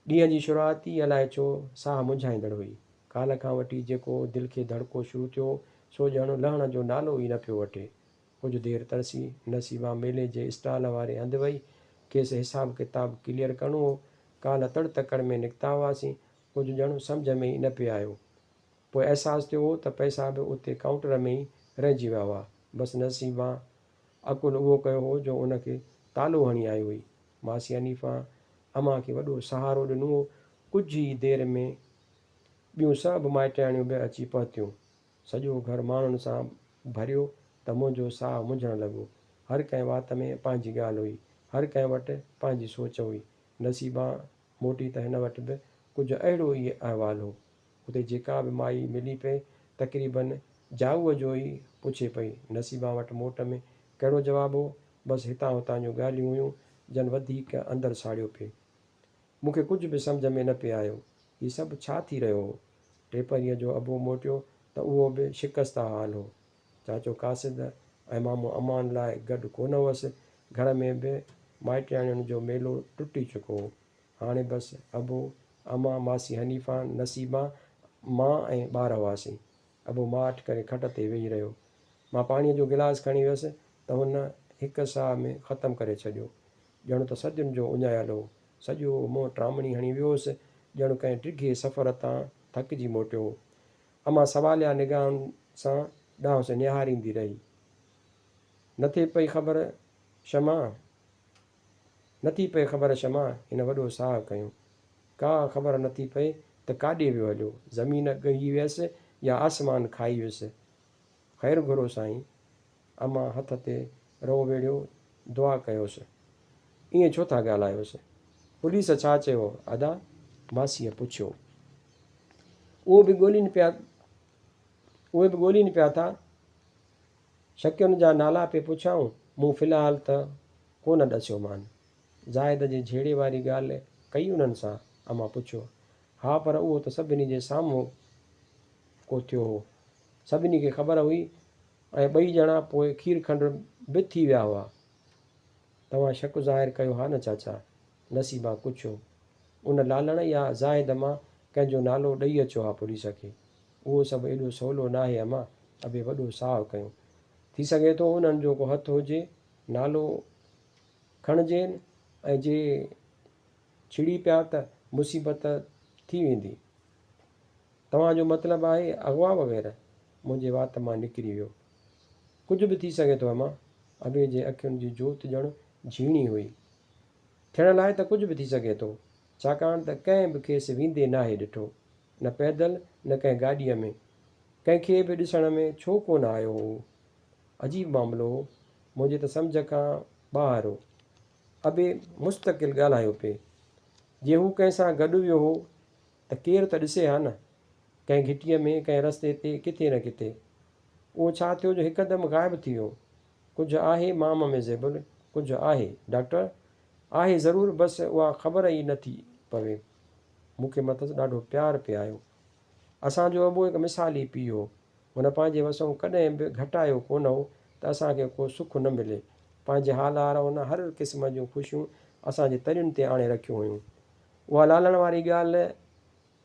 ڏينهن جي شروعات ئي الائي ڇو ساهه منجهائيندڙ هئي. ڪالهه کان وٺي جيڪو دل کي ڌڙڪو شروع ٿيو هو، سو ڄڻ لهڻ جو نالو ئي نه پيو وٺي. ڪجهه دير ترسي نصيبان ميلي جي اسٽال واري هنڌ وئي. کيس حساب ڪتاب ڪليئر ڪرڻو هو. ڪالهه تڙ تڪڙ ۾ نڪتا هئاسين. ڪجهه ڄڻ سمجهه ۾ ئي نه پئي آيو. پوء احساس ٿيو هو ته پئسا به اتي ڪائونٽر ۾ ئي رهجي ويا هئا. بس نصيبان عقل اهو ڪيو هو جو ان کي تالو هڻي آئي هئي. ماسي حنيفان امان کي وڏو سهارو ڏنو هو. ڪجهه ئي دير ۾ ٻيون سڀ مائٽياڻيون به اچي پهتيون. سڄو گهر ماڻهن سان ڀريو ته منهنجو ساهه منجهڻ لڳو. هر ڪنهن وات ۾ پنهنجي ڳالهه هئي. هر ڪنهن وٽ پنهنجي سوچ هئي. نصيبان موٽي ته هن وٽ به ڪجهه اهڙو ئي احوال هو. اتي جيڪا به مائي ملي پئي، تقريباً جائوء جو ئي پڇي پئي. نصيبان وٽ موٽ ۾ ڪهڙو جواب هو؟ بس هتان هتان جون ڳالهيون هيون، جن وڌيڪ اندر ساڙيو پئي. مون کي ڪجهه به سمجهه ۾ نه پئي آيو. هي سڀ ڇا ٿي رهيو هو؟ ٽيپهريء جو ابو موٽيو ته اهو به شڪسته حال هو. چاچو قاصد ۽ مامو امان لاء گڏ ڪونه هئس. گهر ۾ به مائٽياڻين جو ميلو ٽٽي چڪو هو. هاڻي بس ابو، امان، ماسي حنيفان، نصيبان، مان ۽ ٻار هئاسين. ابو ماٺ ڪري کٽ تي ويهي رهيو. مان پاڻيء جو گلاس کڻي ويس ته هن هڪ ساهه ۾ ختم ڪري ڇڏيو. ڄڻ ته صدين جو اڃايل هو. سڄو منهن ٽامڻي هڻي ويو هوس، ڄڻ ڪنهن ڊگهي سفر تان ٿڪجي موٽيو هو. امان سواليا نگاهن سان ڏانهس نهاريندي رهي. نه ٿي پئي خبر شمع! نه ٿي پئي خبر شمع! هن وڏو ساهه کنيو. ڪا خبر نه ٿي پئي ته ڪاڏي ويو هليو. زمين ڳهي ويس يا آسمان کائي ويس. خير گهرو سائين. امان هٿ تي رئو ويڙهيو دعا ڪيوس. ائين ڇو ٿا ڳالهايوس؟ پوليس ڇا چيو ادا؟ ماسيء پڇيو. اهو به ڳولين پيا اهي به ڳولين پيا ٿا. شڪين جا نالا پئي پڇيائون. مون في الحال ته ڪونه ڏسيومان. زاهد جي جهيڙي واري ڳالهه ڪئي انهن سان؟ امان پڇيو. ها پر اهو ته سڀني جي سامهون ڪو ٿيو هو. سڀني کي خبر هئي ۽ ٻئي ڄڻا پوء کير کنڊ به ٿي ويا هئا. توهان شڪ ظاهر ڪيو ها نه چاچا؟ نصيبان پڇيو. ان لالڻ يا زاهد مان ڪنهن جو نالو ڏئي اچو ها پوليس کي. اهو سڀ ايڏو سولو ناهي امان. ابي وڏو ساهه کنيو. ٿي سگهي ٿو انهن جو ڪو هٿ هجي. نالو کڻجين ۽ جي ڇڙي پيا ته مصيبت ٿي ويندي. توهان جو مطلب آهي اغوا وغيره؟ منهنجي وات مان نڪري ويو. ڪجهه به ٿي سگهي ٿو امان. ابي جي اکين جي جوت ڄڻ جهيڻي هئي. ٿيڻ لاء ته ڪجهه به ٿي سگهي ٿو. ڇاڪاڻ ته ڪنهن به کيس ويندي ناهي ڏٺو. نه پيدل نه ڪنهن گاڏيء ۾. ڪنهن کي به ڏسڻ ۾ ڇو ڪونه آيو هو. عجيب معاملو هو. منهنجي ته سمجهه کان ٻاهر هو. ابي مستقل ڳالهايو پئي. جي هو ڪنهن سان گڏ ويو هو. ته ڪير ته ڏسي ها نه! ڪنهن گهٽيء ۾، ڪنهن رستي تي، ڪٿي نه ڪٿي. اهو ڇا ٿيو جو هڪدم غائب ٿي ويو؟ ڪجهه آهي مام ۾ زيبل، ڪجهه آهي. ڊاڪٽر، آهي ضرور، بس اها خبر ئي نه ٿي پوي. مون کي مٿس ڏاڍو پيار پئي آيو. اسان جو ابو هڪ مثالي پيء هو. هن پنهنجي وسئون ڪڏهن به گهٽايو ڪونه هو ته اسان کي ڪو سک نه ملي. پنهنجي حال آهر هن هر قسم جون خوشيون اسان جي ترين تي آڻي رکيون هيون. اها لالڻ واري ڳالهه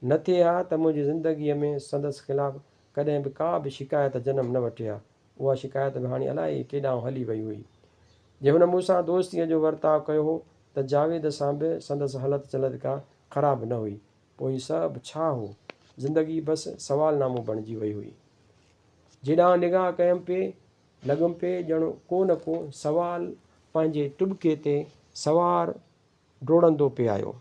نه ٿئي ها ته منهنجي زندگيء ۾ سندس خلاف ڪڏهن به ڪا به شڪايت جنم نه وٺي ها. اها شڪايت به هاڻي الائي ڪيڏانهن هلي وئي هئي. جي هن مون سان دوستيء جو ورتاء ڪيو هو ته جاويد سان به سندس هلت چلت ڪا خراب نه هئي. پوء هي سڀ ڇا هو؟ زندگي بس سوالنامو بڻجي وئي هئي. جيڏانهن نگاهه ڪيم پئي، لڳم پئي ڄڻ ڪو نه ڪو سوال پنهنجي ٽٻڪي تي سوار ڊوڙندو پئي آيو.